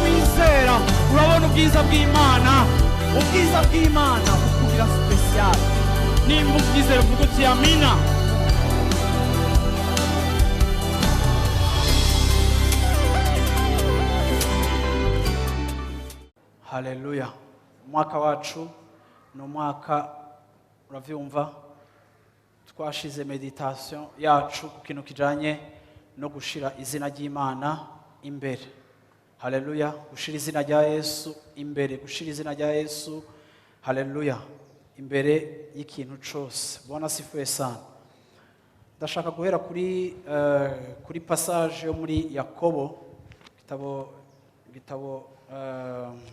Wizera urabona ubwiza bw'Imana. Ubwiza bw'Imana bukugira spécial. Nimba ubyizera, uvuga uti amina. Haleluya! Umwaka wacu ni umwaka, uravyumva, twashize méditation yacu ku kintu kijanye no gushira izina ry'Imana imbere. Haleluya! Gushira izina rya Yesu imbere, gushira izina rya Yesu, haleluya, imbere y'ikintu cose. Bwana asifiwe sana. Ndashaka guhera kuri passage yo muri Yakobo, igitabo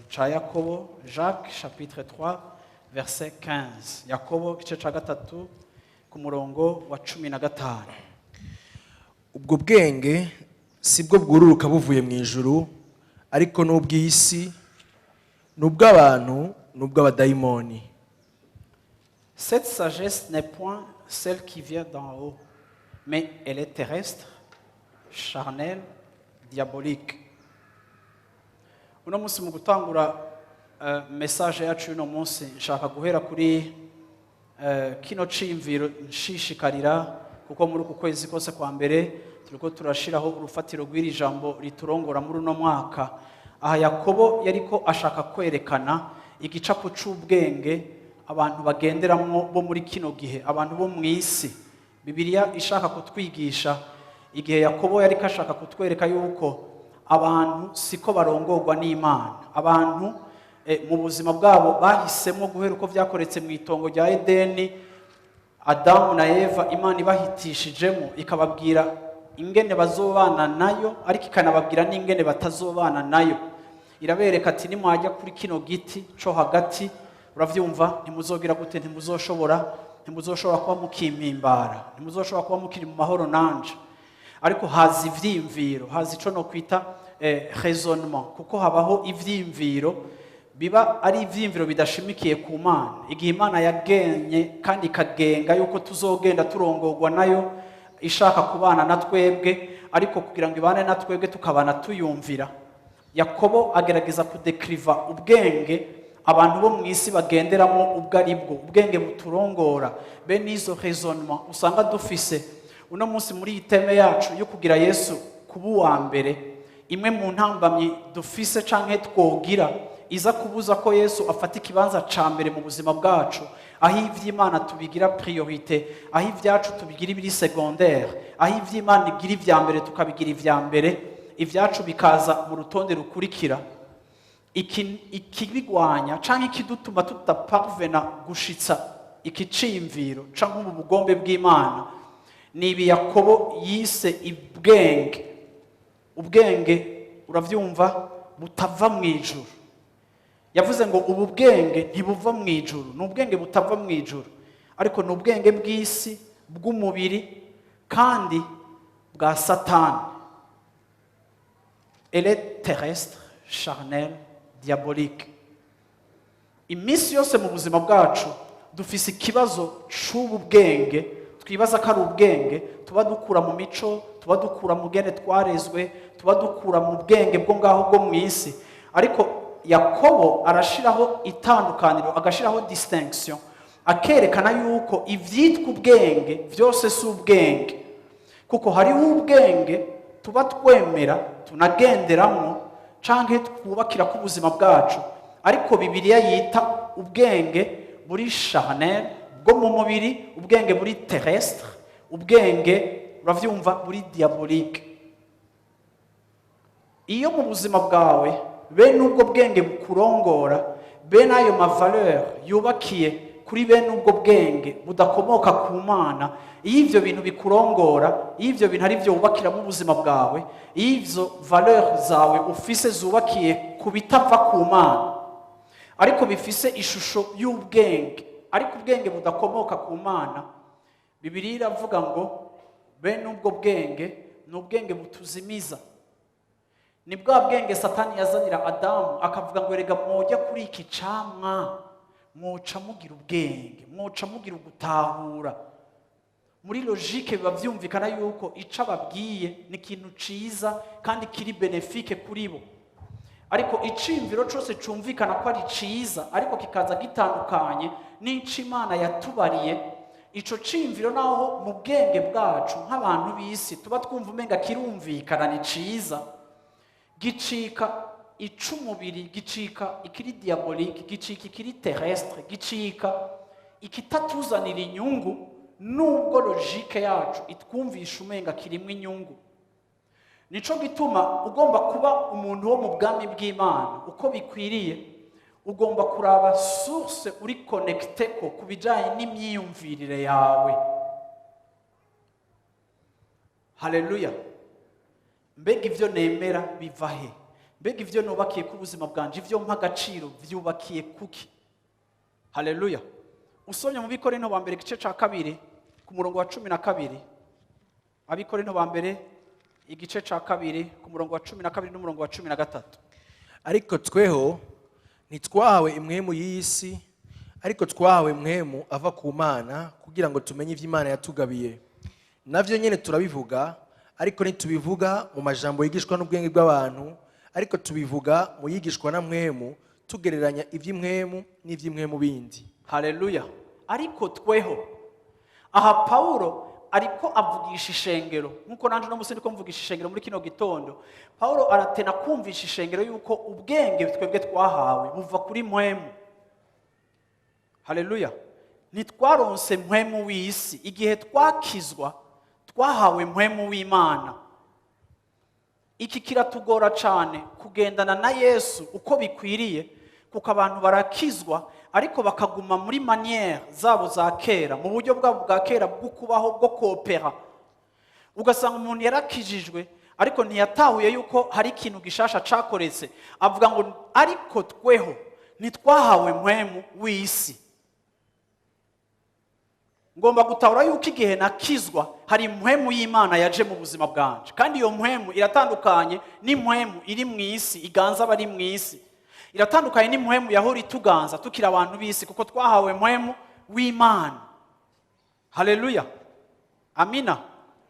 ca Yakobo, Jacques chapitre 3 verset 15. Yakobo igice ca 3 ku murongo wa 15. Ubwo bwenge si bwo bwururuka buvuye mu ijuru, ariko n'ubw'isi, ni ubw'abantu, ni ubw'abadayimoni. Cette sagesse n'est point celle qui vient d'en haut, mais elle est terrestre, charnelle, diabolique. Uno munsi mu gutangura message yacu y'uno munsi, nshaka guhera kuri kino ciyumviro nshishikarira, kuko muri uku kwezi kose kwa mbere turiko turashiraho urufatiro rw'iri jambo riturongora muri uno mwaka. Aha Yakobo yariko ashaka kwerekana igicapo c'ubwenge abantu bagenderamwo bo muri kino gihe, abantu bo mu isi. Bibiliya ishaka kutwigisha, igihe Yakobo yariko ashaka kutwereka yuko abantu siko barongorwa n'Imana. Abantu mu buzima bwabo bahisemo guhera uko vyakoretse mu itongo rya Edeni, Adamu na Eva, Imana ibahitishijemo, ikababwira ingene bazobana nayo, ariko ikanababwira n'ingene batazobana nayo. Irabereka ati: "Nimwajya kuri kino giti co hagati, uravyumva, ntimuzogira gute? Ntimuzoshobora kuba mukimpimbara, ntimuzoshobora kuba mukiri mu mahoro nanje." Ariko haza ivyiyumviro, haza ico no kwita raisonnement, kuko habaho ivyiyumviro biba ari ivyiyumviro bidashimikiye ku Mana. Igihe Imana yagenye kandi ikagenga yuko tuzogenda turongorwa nayo, ishaka kubana na twebwe, ariko kugira ngo ibane na twebwe tukabana tuyumvira. Yakobo agerageza kudekiriva ubwenge abantu bo mu isi bagenderamo ubwo ari bwo, ubwenge buturongora, bene izo raisonnement usanga dufise uno munsi. Muri iyi thème yacu yo kugira Yesu kuba uwa mbere, imwe mu ntambamyi dufise canke twogira iza kubuza ko Yesu afata ikibanza ca mbere mu buzima bwacu, aho ivy'Imana tubigira priorité, aho ivyacu tubigira ibiri secondaire, aho ivy'Imana igira ivya mbere tukabigira ivya mbere, ibyacu bikaza mu rutonde rukurikira. Ikibigwanya canke ikidutuma tudaparvena gushitsa iki ciyumviro canke ubu bugombe bw'Imana ni ibi Yakobo yise ubwenge, ubwenge, uravyumva, butava mu ijuru. Yavuze ngo ubu bwenge ntibuva mu ijuru, ni ubwenge butava mu ijuru, ariko ni ubwenge bw'isi, bw'umubiri kandi bwa Satani. Elle est terrestre, charnelle, diabolique. Iminsi yose mu buzima bwacu dufise ikibazo c'ubu bwenge twibaza ko ari ubwenge tuba dukura mu mico, tuba dukura mu bwene twarezwe, tuba dukura mu bwenge bwo ngaho bwo mu isi. Ariko Yakobo arashiraho itandukaniro, agashiraho distinction, akerekana yuko ivyitwa ubwenge vyose si ubwenge, kuko hariho ubwenge tuba twemera tunagenderamwo canke twubakira ku buzima bwacu, ariko Bibiliya yita ubwenge buri charnel, bwo mu mubiri, ubwenge buri terrestre, ubwenge, uravyumva, buri diabolique. Iyo mu buzima bwawe bene ubwo bwenge bukurongora, bene ayo ma valeurs yubakiye kuri bene ubwo bwenge budakomoka ku Mana, iyo ivyo bintu bikurongora, iyo ivyo bintu ari byo wubakiramo ubuzima bwawe, iyo izo valeurs zawe ufise zubakiye ku bitava ku Mana ariko bifise ishusho y'ubwenge, ariko ubwenge budakomoka ku Mana, Bibiliya iravuga ngo bene ubwo bwenge ni ubwenge butuzimiza. Ni bwa bwenge Satani yazanira Adamu, akavuga ngo: "Erega mwojya kuri iki camwa, mwoca mugira ubwenge, mwoca mugira ugutahura." Muri logique biba vyumvikana yuko ico ababwiye ni ikintu ciza kandi kiri bénéfique kuri bo. Ariko iciyumviro cose cumvikana ko ari ciza, ariko kikaza gitandukanye n'ico Imana yatubariye, ico ciyumviro, naho mu bwenge bwacu nk'abantu b'isi tuba twumva umenga kirumvikana, ni ciza, gicika ic'umubiri, gicika ikiri diabolique, gicika ikiri terrestre, gicika ikitatuzanira inyungu, nubwo logique yacu itwumvisha umenga kirimwo inyungu. Nico gituma ugomba kuba umuntu wo mu bwami bw'Imana uko bikwiriye, ugomba kuraba source uri connecté ko ku bijyanye n'imyiyumvirire yawe. Haleluya! Mbega ibyo nemera biva he? Mbega ibyo nubakiye ku buzima bwanje, ibyo mpa agaciro byubakiye kuki? Haleluya! Usomye mu Bikorinto ba mbere, igice cya 2, ku murongo wa 12. Abikorinto ba mbere, igice cya 2, ku murongo wa 12 n'umurongo wa 13. Ariko tweho ntitwahawe impwemu y'iyi si, ariko twahawe impwemu ava ku Mana, kugira ngo tumenye ibyo Imana yatugabiye. Navyo nyene turabivuga, ariko ntitubivuga mu majambo yigishwa n'ubwenge bw'abantu, ariko tubivuga mu yigishwa na Mpwemu, tugereranya iby'impwemu n'iby'impwemu bindi. Haleluya! Ariko tweho, aha Pawulo ariko avugisha ishengero, nkuko nanje uno munsi ndiko mvugisha ishengero muri kino gitondo. Pawulo aratena kumvisha ishengero yuko ubwenge twebwe twahawe buva kuri Mpwemu. Haleluya! Ntitwaronse mpwemu w'isi. Igihe twakizwa, twahawe Mpwemu w'Imana. Iki kiratugora cyane kugendana na Yesu uko bikwiriye, kuko abantu barakizwa ariko bakaguma muri manière zabo za kera, mu buryo bwabo bwa kera bwo kubaho, bwo kopera. Ugasanga umuntu yarakijijwe ariko ntiyatahuye yuko hari ikintu gishasha cakoretse. Avuga ngo: "Ariko tweho ntitwahawe mpwemu w'isi." Ngomba gutahura yuko igihe nakizwa hari impwemu y'Imana yaje mu buzima bwanje, kandi iyo mpwemu iratandukanye n'impwemu iri mu isi iganza abari mu isi, iratandukanye n'impwemu yahora ituganza tukiri abantu b'isi, kuko twahawe mpwemu w'Imana. Haleluya, amina!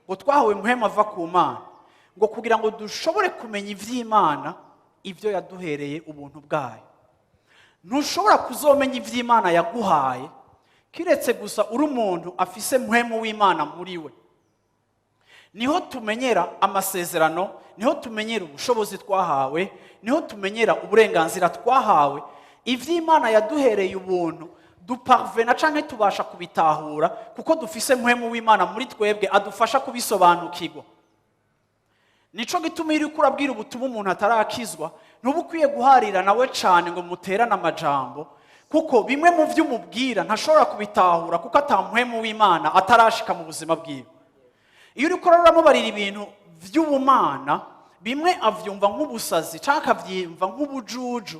Ngo twahawe mpwemu ava ku Mana, ngo kugira ngo dushobore kumenya iby'Imana, ibyo yaduhereye ubuntu bwayo. Ntushobora kuzomenya iby'Imana yaguhaye kiretse gusa uri umuntu afise mpwemu w'Imana muri we. Niho tumenyera amasezerano, niho tumenyera ubushobozi twahawe, niho tumenyera uburenganzira twahawe. Iby'Imana yaduhereye ubuntu duparvena canke tubasha kubitahura kuko dufise mpwemu w'Imana muri twebwe adufasha kubisobanukirwa. Nico gituma iyo uriko urabwira ubutumwa umuntu atarakizwa, ntuba ukwiye guharira nawe cane ngo muterane amajambo, kuko bimwe mu byo umubwira ntashobora kubitahura, kuko ata mpwemu w'Imana atarashika mu buzima bwiwe. Iyo uriko uramubarira ibintu by'ubumana, bimwe avyumva nk'ubusazi canke akavyumva nk'ubujuju,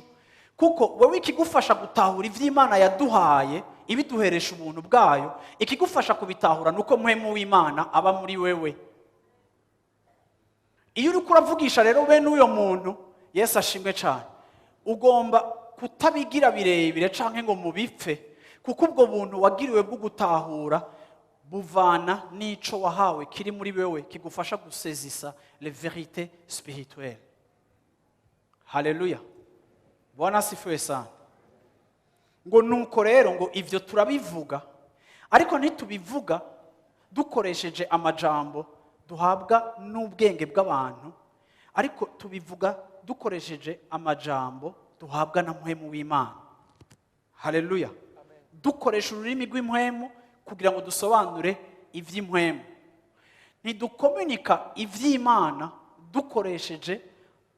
kuko wewe ikigufasha gutahura ivy'Imana yaduhaye ibiduheresha ubuntu bwayo, ikigufasha kubitahura nuko mpwemu w'Imana aba muri wewe. Iyo uriko uravugisha rero bene uyo muntu, Yesu ashimwe cyane, ugomba kutabigira birebire canke ngo mubipfe, kuko ubwo buntu wagiriwe bwo gutahura buvana n'ico wahawe kiri muri wewe kigufasha gusezisa les vérités spirituelles. Haleluya, Bwana asifiwe sana! Ngo nuko rero, ngo ivyo turabivuga, ariko ntitubivuga dukoresheje amajambo duhabwa n'ubwenge bw'abantu, ariko tubivuga dukoresheje amajambo duhabwa na mpwemu w'Imana. Haleluya! Dukoresha ururimi rw'impwemu kugira ngo dusobanure iby'impwemu. Ntidukomunika iby'Imana dukoresheje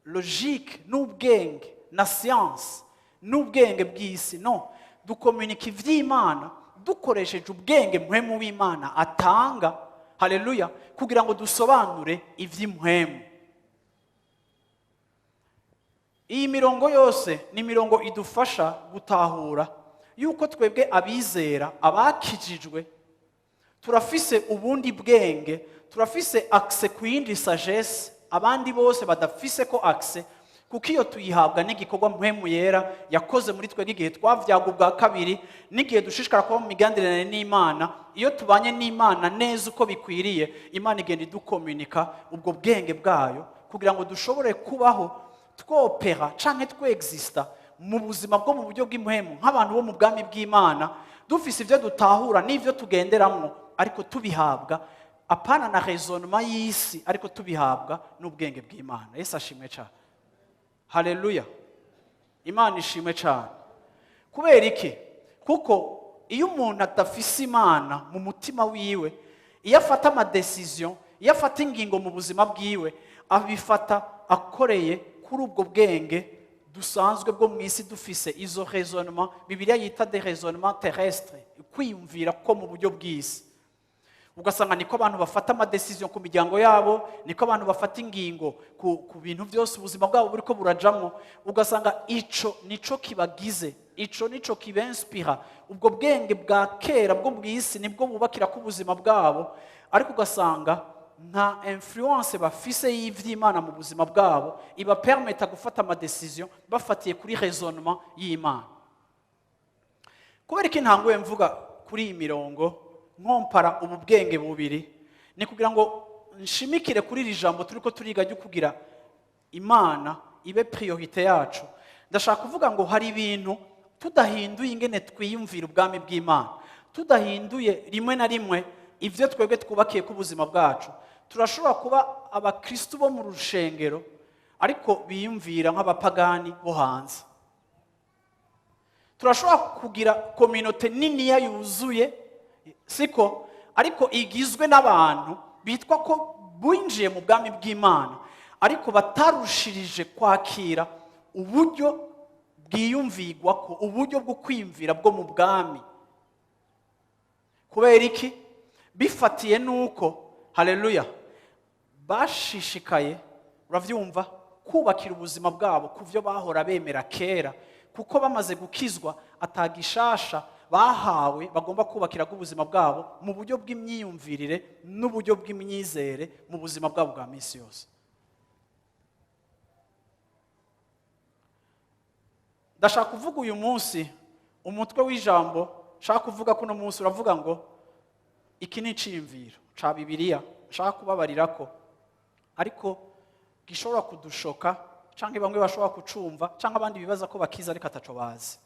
logique n'ubwenge na science n'ubwenge bw'isi. No dukomunika iby'Imana dukoresheje ubwenge mpwemu w'Imana atanga. Haleluya! Kugira ngo dusobanure iby'impwemu. Iyi mirongo yose ni imirongo idufasha gutahura yuko twebwe abizera, abakijijwe, turafise ubundi bwenge, turafise accès ku yindi sagesse abandi bose badafise ko accès. Kuko iyo tuyihabwa n'igikorwa Mpwemu Yera yakoze muri twebwe igihe twavyaga ubwa kabiri, n'igihe dushishikara kuba mu migenderanire n'Imana. Iyo tubanye n'Imana neza uko bikwiriye, Imana igenda idukominika ubwo bwenge bwayo kugira ngo dushobore kubaho twopera canke twexista mu buzima bwo mu buryo bw'impwemu nk'abantu bo mu bwami bw'Imana, dufise ibyo dutahura n'ibyo tugenderamwo, ariko tubihabwa apana na raisonnement y'isi, ariko tubihabwa n'ubwenge bw'Imana. Yesu ashimwe cyane. Haleluya, Imana ishimwe cyane. Kubera iki? Kuko iyo umuntu adafise Imana mu mutima wiwe, iyo afata ama décisions, iyo afata ingingo mu buzima bwiwe, abifata akoreye kuri ubwo bwenge dusanzwe bwo mu isi, dufise izo raisonnement Bibiliya yita des raisonnements terrestres, kwiyumvira ko mu buryo bw'isi. Ugasanga niko abantu bafata ama décisions ku miryango yabo, niko abantu bafata ingingo ku bintu byose ubuzima bwabo buriko burajamwo. Ugasanga ico nico kibagize, ico nico kibenspira. Ubwo bwenge bwa kera bwo mu isi nibwo bubakira ku buzima bwabo, ariko ugasanga nta influence bafise y'ivy'Imana mu buzima bwabo ibapermeta gufata ama décisions bafatiye kuri raisonnement y'Imana. Kubera ko intanguye mvuga kuri iyi mirongo, nkompara ubu bwenge bubiri, ni kugira ngo nshimikire kuri iri jambo turi ko turiga ryo kugira Imana ibe priorité yacu. Ndashaka kuvuga ngo hari ibintu tudahinduye ingene twiyumvira ubwami bw'Imana, tudahinduye rimwe na rimwe ibyo twebwe twubakiye ku buzima bwacu, turashobora kuba abakristu bo mu rushengero ariko biyumvira nk'abapagani bo hanze. Turashobora kugira communauté niniya yuzuye, siko, ariko igizwe n'abantu bitwa ko binjiye mu bwami bw'Imana, ariko batarushirije kwakira uburyo bwiyumvigwa ko uburyo bwo kwiyumvira bwo mu bwami. Kubera iki? Bifatiye nuko, haleluya, bashishikaye, urabyumva, kubakira ubuzima bwabo ku byo bahora bemera kera, kuko bamaze gukizwa atagishasha bahawe bagomba kubakira ubuzima bwabo mu buryo bw'imyiyumvirire n'uburyo bw'imyizere mu buzima bwabo bwa minsi yose. Ndashaka kuvuga uyu munsi, umutwe w'ijambo nshaka kuvuga ko uno munsi uravuga ngo iki ni iciyumviro ca Bibiliya nshaka kubabarira ko, ariko gishobora kudushoka, cyangwa bamwe bashobora kucumva, cyangwa abandi bibaza ko bakiza ariko ataco bazi.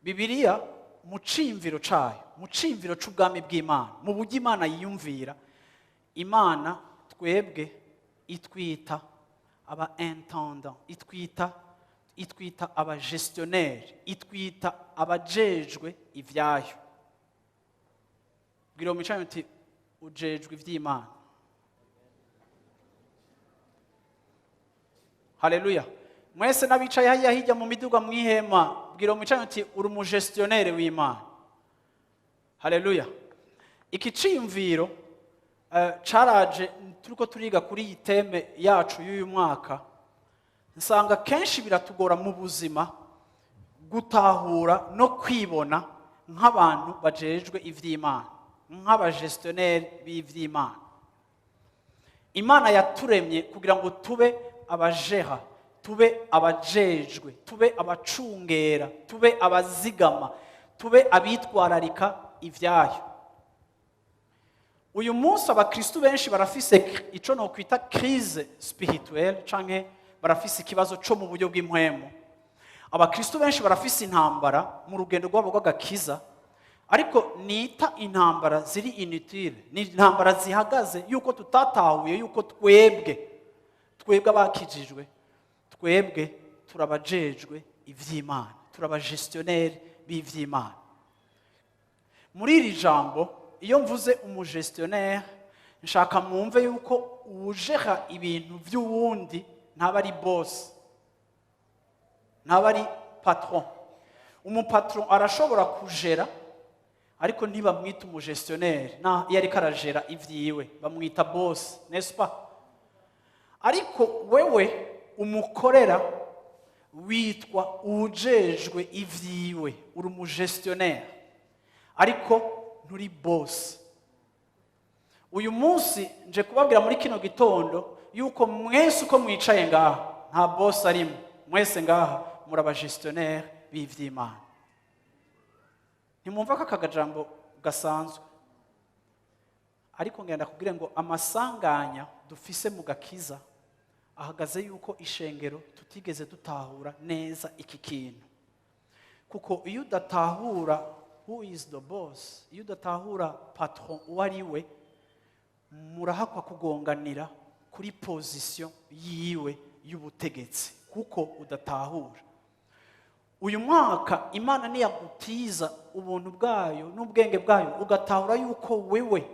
Bibiliya mu ciyumviro cayo, mu ciyumviro c'ubwami bw'Imana, mu buryo Imana yiyumvira, Imana twebwe itwita aba intendant, itwita aba gestionnaire, itwita abajejwe ivyayo. Bwira uwo mwicaranye uti: "Ujejwe ivy'Imana." Haleluya. Mwese n'abicaye hariya hirya mu miduga mw'ihema, bwira uwo mwicaranye uti: "Uri umu gestionnaire w'Imana." Haleluya. Iki ciyumviro caraje turiko turiga kuri iyi thème yacu y'uyu mwaka. Nsanga kenshi biratugora mu buzima gutahura no kwibona nk'abantu bajejwe ivy'Imana, nk'aba gestionnaire b'ivy'Imana. Imana yaturemye kugira ngo tube abajera, tube abajejwe, tube abacungera, tube abazigama, tube abitwararika ivyayo. Uyu munsi abakristu benshi barafise ico nokwita crise spirituelle, canke barafise ikibazo co mu buryo bw'impwemu. Abakristu benshi barafise intambara mu rugendo rwabo rw'agakiza, ariko nita intambara ziri inutile, ni intambara zihagaze yuko tutatahuye yuko twebwe abakijijwe, twebwe turabajejwe ivy'Imana, turaba gestionnaire b'ivy'Imana. Muri iri jambo, iyo mvuze umu gestionnaire, nshaka mwumve yuko uwujera ibintu by'uwundi ntaba ari boss, ntaba ari patron. Umu patron arashobora kujera, ariko ntibamwita umu gestionnaire. Na iyo ariko arajera ivyiwe bamwita boss, n'est-ce pas? Ariko wewe umukorera witwa ujejwe ivyiwe, uri umu gestionnaire ariko nturi boss. Uyu munsi nje kubabwira muri kino gitondo yuko mwese uko mwicaye ngaha nta n'umwe muri mwebwe atari umu gestionnaire w'Imana. Nta boss arimo. Mwese ngaha muri abagestionnaire b'ivy'Imana. Ntimwumva ko aka kajambo gasanzwe, ariko ngenda kugira ngo amasanganya dufise mu gakiza ahagaze yuko ishengero tutigeze dutahura neza iki kintu. Kuko iyo udatahura who is the boss, iyo udatahura patron uwo ari we, murahakwa kugonganira kuri position yiwe y'ubutegetsi, kuko udatahura. Uyu mwaka Imana niyagutiza ubuntu bwayo n'ubwenge bwayo, ugatahura yuko wewe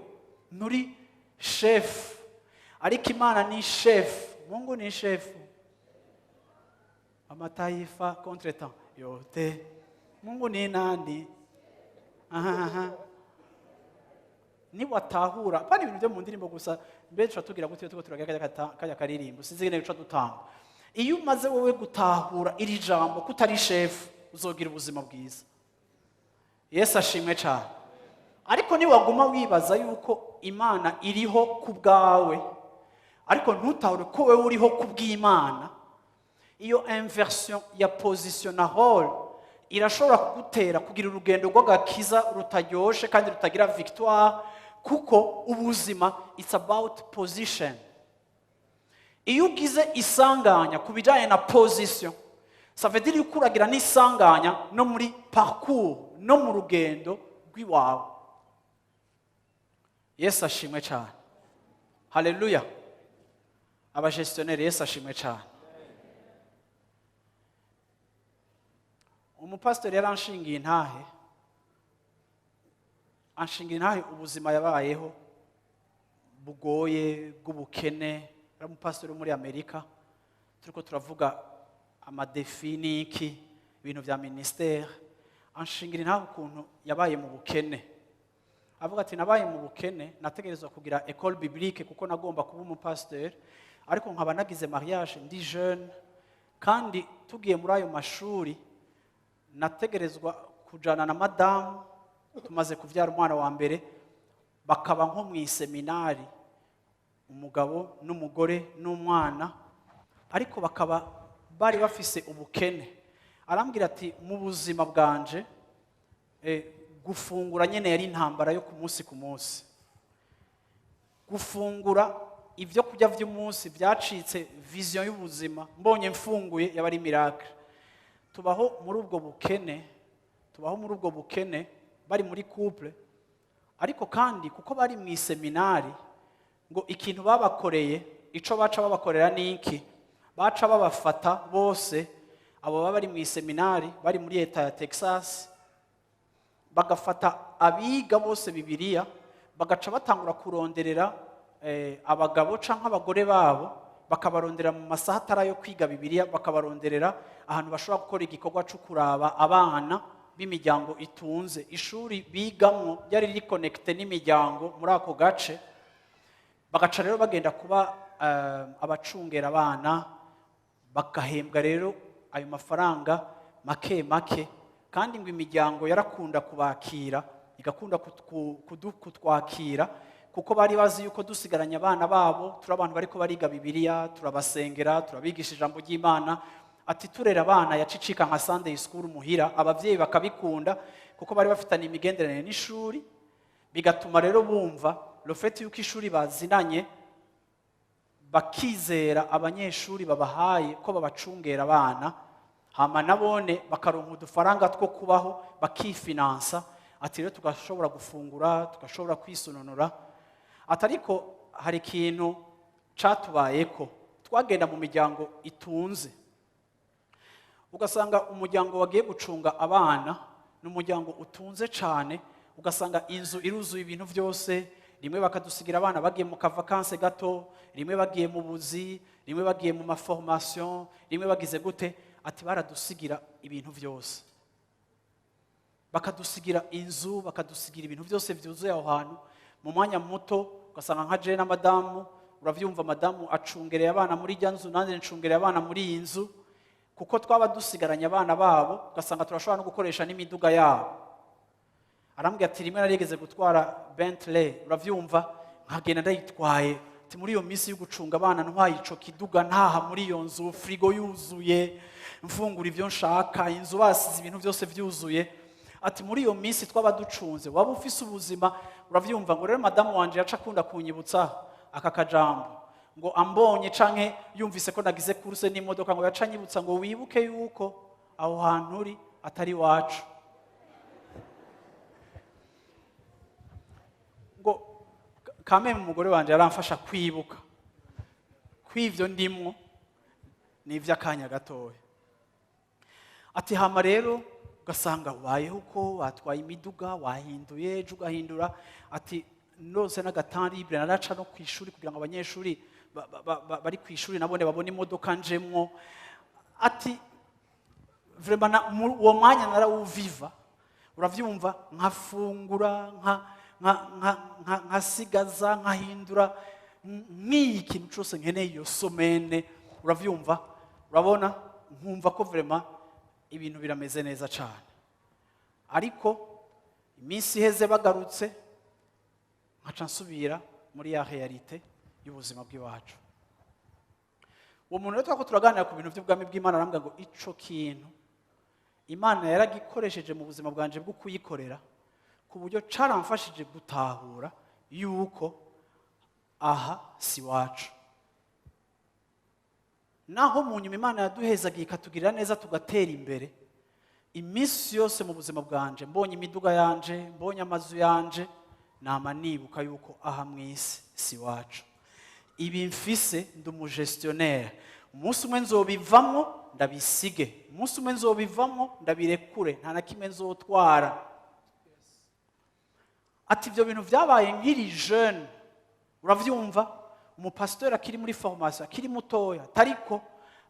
nturi shefu, ariko Imana ni shefu. Mungu ni shefu. Amataifa contretemps yote, Mungu ni nani? Aha. Niwatahura, apana ibintu byo mu ndirimbo gusa. Mbe tuca tugira gute? Tuko turagira kajya karirimbo, sinzi ingene bica dutanga. Iyo umaze wowe gutahura iri jambo ko utari shefu, uzogira ubuzima bwiza. Yesu ashimwe cyane. Ariko niwaguma wibaza yuko Imana iriho ku bwawe, ariko ntutahure ko wowe uriho ku bw'Imana, iyo inversion ya position na rôle irashobora kugutera kugira urugendo rw'agakiza rutaryoshe kandi rutagira victoire, kuko ubuzima, it's about position. Iyo ugize isanganya ku bijyanye na position, ça veut dire yuko uragira n'isanganya no muri parcours, no mu rugendo rw'iwawe. Yesu ashimwe cyane. Haleluya! Abagestionnaire, Yesu ashimwe cyane. Umupasitori yaranshingiye intahe, anshingira intahe ubuzima yabayeho bugoye bw'ubukene. Yari umupasitori wo muri Amerika. Turiko turavuga amadéfis n'iki, ibintu vya ministère. Anshingira intahe ukuntu yabaye mu bukene. Avuga ati: "Nabaye mu bukene, nategerezwa kugira école biblique kuko nagomba kuba umupasitori, ariko nkaba nagize mariage ndi jeune, kandi tugiye muri ayo mashuri nategerezwa kujana na madamu tumaze kubyara umwana wa mbere, bakaba nko mu iseminari, umugabo n'umugore n'umwana, ariko bakaba bari bafise ubukene." Arambwira ati: "Mu buzima bwanje, gufungura nyene yari intambara yo ku munsi ku munsi. Gufungura ibyo kurya by'umunsi byacitse vision y'ubuzima. Mbonye mfunguye yaba ari miracle. Tubaho muri ubwo bukene, tubaho muri ubwo bukene." Bari muri couple, ariko kandi kuko bari mu iseminari, ngo ikintu babakoreye, ico baca babakorera ni iki? Baca babafata bose abo baba bari mu iseminari, bari muri leta ya Texas, bagafata abiga bose Bibiliya, bagaca batangura kuronderera abagabo canke abagore babo, bakabarondera mu masaha atari ayo kwiga Bibiliya, bakabaronderera ahantu bashobora gukora igikorwa cyo kuraba abana b'imiryango itunze. Ishuri bigamwo ryari riri connecté n'imiryango muri ako gace. Bagaca rero bagenda kuba abacungera abana, bagahembwa rero ayo mafaranga make make. Kandi ngo imiryango yarakunda kubakira, igakunda kutwakira, kuko bari bazi yuko dusigaranye abana babo turi abantu bariko bariga Bibiliya, turabasengera, turabigisha ijambo ry'Imana. Ati: "Turera abana yacicika nka Sunday school muhira, abavyeyi bakabikunda kuko bari bafitanye imigenderanire n'ishuri, bigatuma rero bumva le fait yuko ishuri bazinanye, bakizera abanyeshuri babahaye ko babacungera abana, hama nabone bakaronka udufaranga two kubaho, bakifinansa." Ati: "Rero tugashobora gufungura, tugashobora kwisununura." Ati: "Ariko hari ikintu catubayeko. Twagenda mu miryango itunze, ugasanga umuryango wagiye gucunga abana ni umuryango utunze cyane, ugasanga inzu iruzuye ibintu byose. Rimwe bakadusigira abana bagiye mu kavacances gato, rimwe bagiye mu buzi, rimwe bagiye mu maformation, rimwe bagize gute." Ati: "Baradusigira ibintu byose, bakadusigira inzu, bakadusigira ibintu byose byuzuye aho hantu. Mu mwanya muto ugasanga nka jewe na madamu, urabyumva, madamu acungereye abana muri ijya nzu, nanjye ncungereye abana muri iyi nzu, kuko twaba dusigaranye abana babo, ugasanga turashobora no gukoresha n'imiduga yabo." Arambwira ati: "Rimwe narigeze gutwara Bentley, urabyumva, nkagenda ndayitwaye." Ati muri iyo minsi yo gucunga abana, ntwaye ico kiduga, ntaha muri iyo nzu, frigo yuzuye, mfungura ibyo nshaka, inzu basize ibintu byose byuzuye. Ati muri iyo minsi twaba ducunze, waba ufise ubuzima, uravyumva. Ngo rero madamu wanje yaca akunda kunyibutsa aka kajambo, ngo ambonye canke yumvise ko nagize course n'imodoka, ngo yaca anyibutsa ngo: "Wibuke yuko aho hantu uri atari iwacu." Ngo kameme umugore wanje yaramfasha kwibuka kw'ivyo ndimwo ni ivy'akanya gatoya. Ati hama rero ugasanga ubayeho uko, watwaye imiduga, wahinduye, ejo ugahindura. Ati ndose n'aga temps libre, naraca no ku ishuri kugira ngo abanyeshuri bari ku ishuri nabone babone imodoka njemwo. Ati vraiment uwo mwanya narawuviva, uravyumva, nkafungura, nkasigaza, nkahindura nk'iyi kintu cyose nkeneye iyo semaine, uravyumva, urabona, nkumva ko vraiment ibintu birameze neza cyane. Ariko iminsi iheze bagarutse, nkaca nsubira muri ya réalité y'ubuzima bw'iwacu. Uwo muntu rero twako turaganira ku bintu by'ubwami bw'Imana, arambwira ngo ico kintu Imana yaragikoresheje mu buzima bwanje bwo kuyikorera, ku buryo caramfashije gutahura yuko aha si iwacu. Naho mu nyuma Imana yaduhezagiye, ikatugirira neza, tugatera imbere, iminsi yose mu buzima bwanje, mbonye imiduga yanje, mbonye amazu yanje, nama nibuka yuko aha mu isi si iwacu. Ibi mfise, ndi umugestionnaire. Umunsi umwe nzobivamwo ndabisige, umunsi umwe nzobivamwo ndabirekure, nta na kimwe nzotwara. Ati ibyo bintu byabaye nkiri jeune, uravyumva, umupasitori akiri muri formation, akiri mutoya, ariko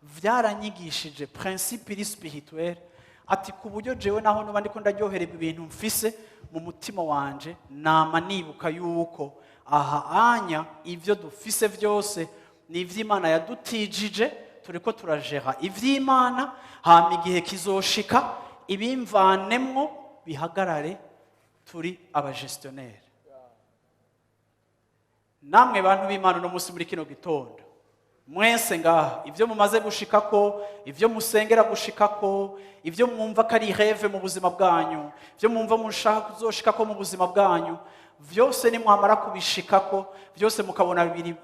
vyaranyigishije principe iri spirituelle. Ati ku buryo jewe naho nuba ndiko ndaryohererwa ibintu mfise, mu mutima wanje nama nibuka yuko aha anya ivyo dufise vyose ni ivy'Imana yadutijije, turiko turajera ivy'Imana. Hama igihe kizoshika ibimvanemwo bihagarare, turi abagestionnaire. Namwe bantu b'Imana, uno munsi muri kino gitondo, mwese ngaha, ibyo mumaze gushikako, ibyo musengera gushikako, ibyo mwumva ko ari rêve mu buzima bwanyu, ibyo mwumva mushaka kuzoshikako mu buzima bwanyu byose, nimwamara kubishikako byose, mukabona ni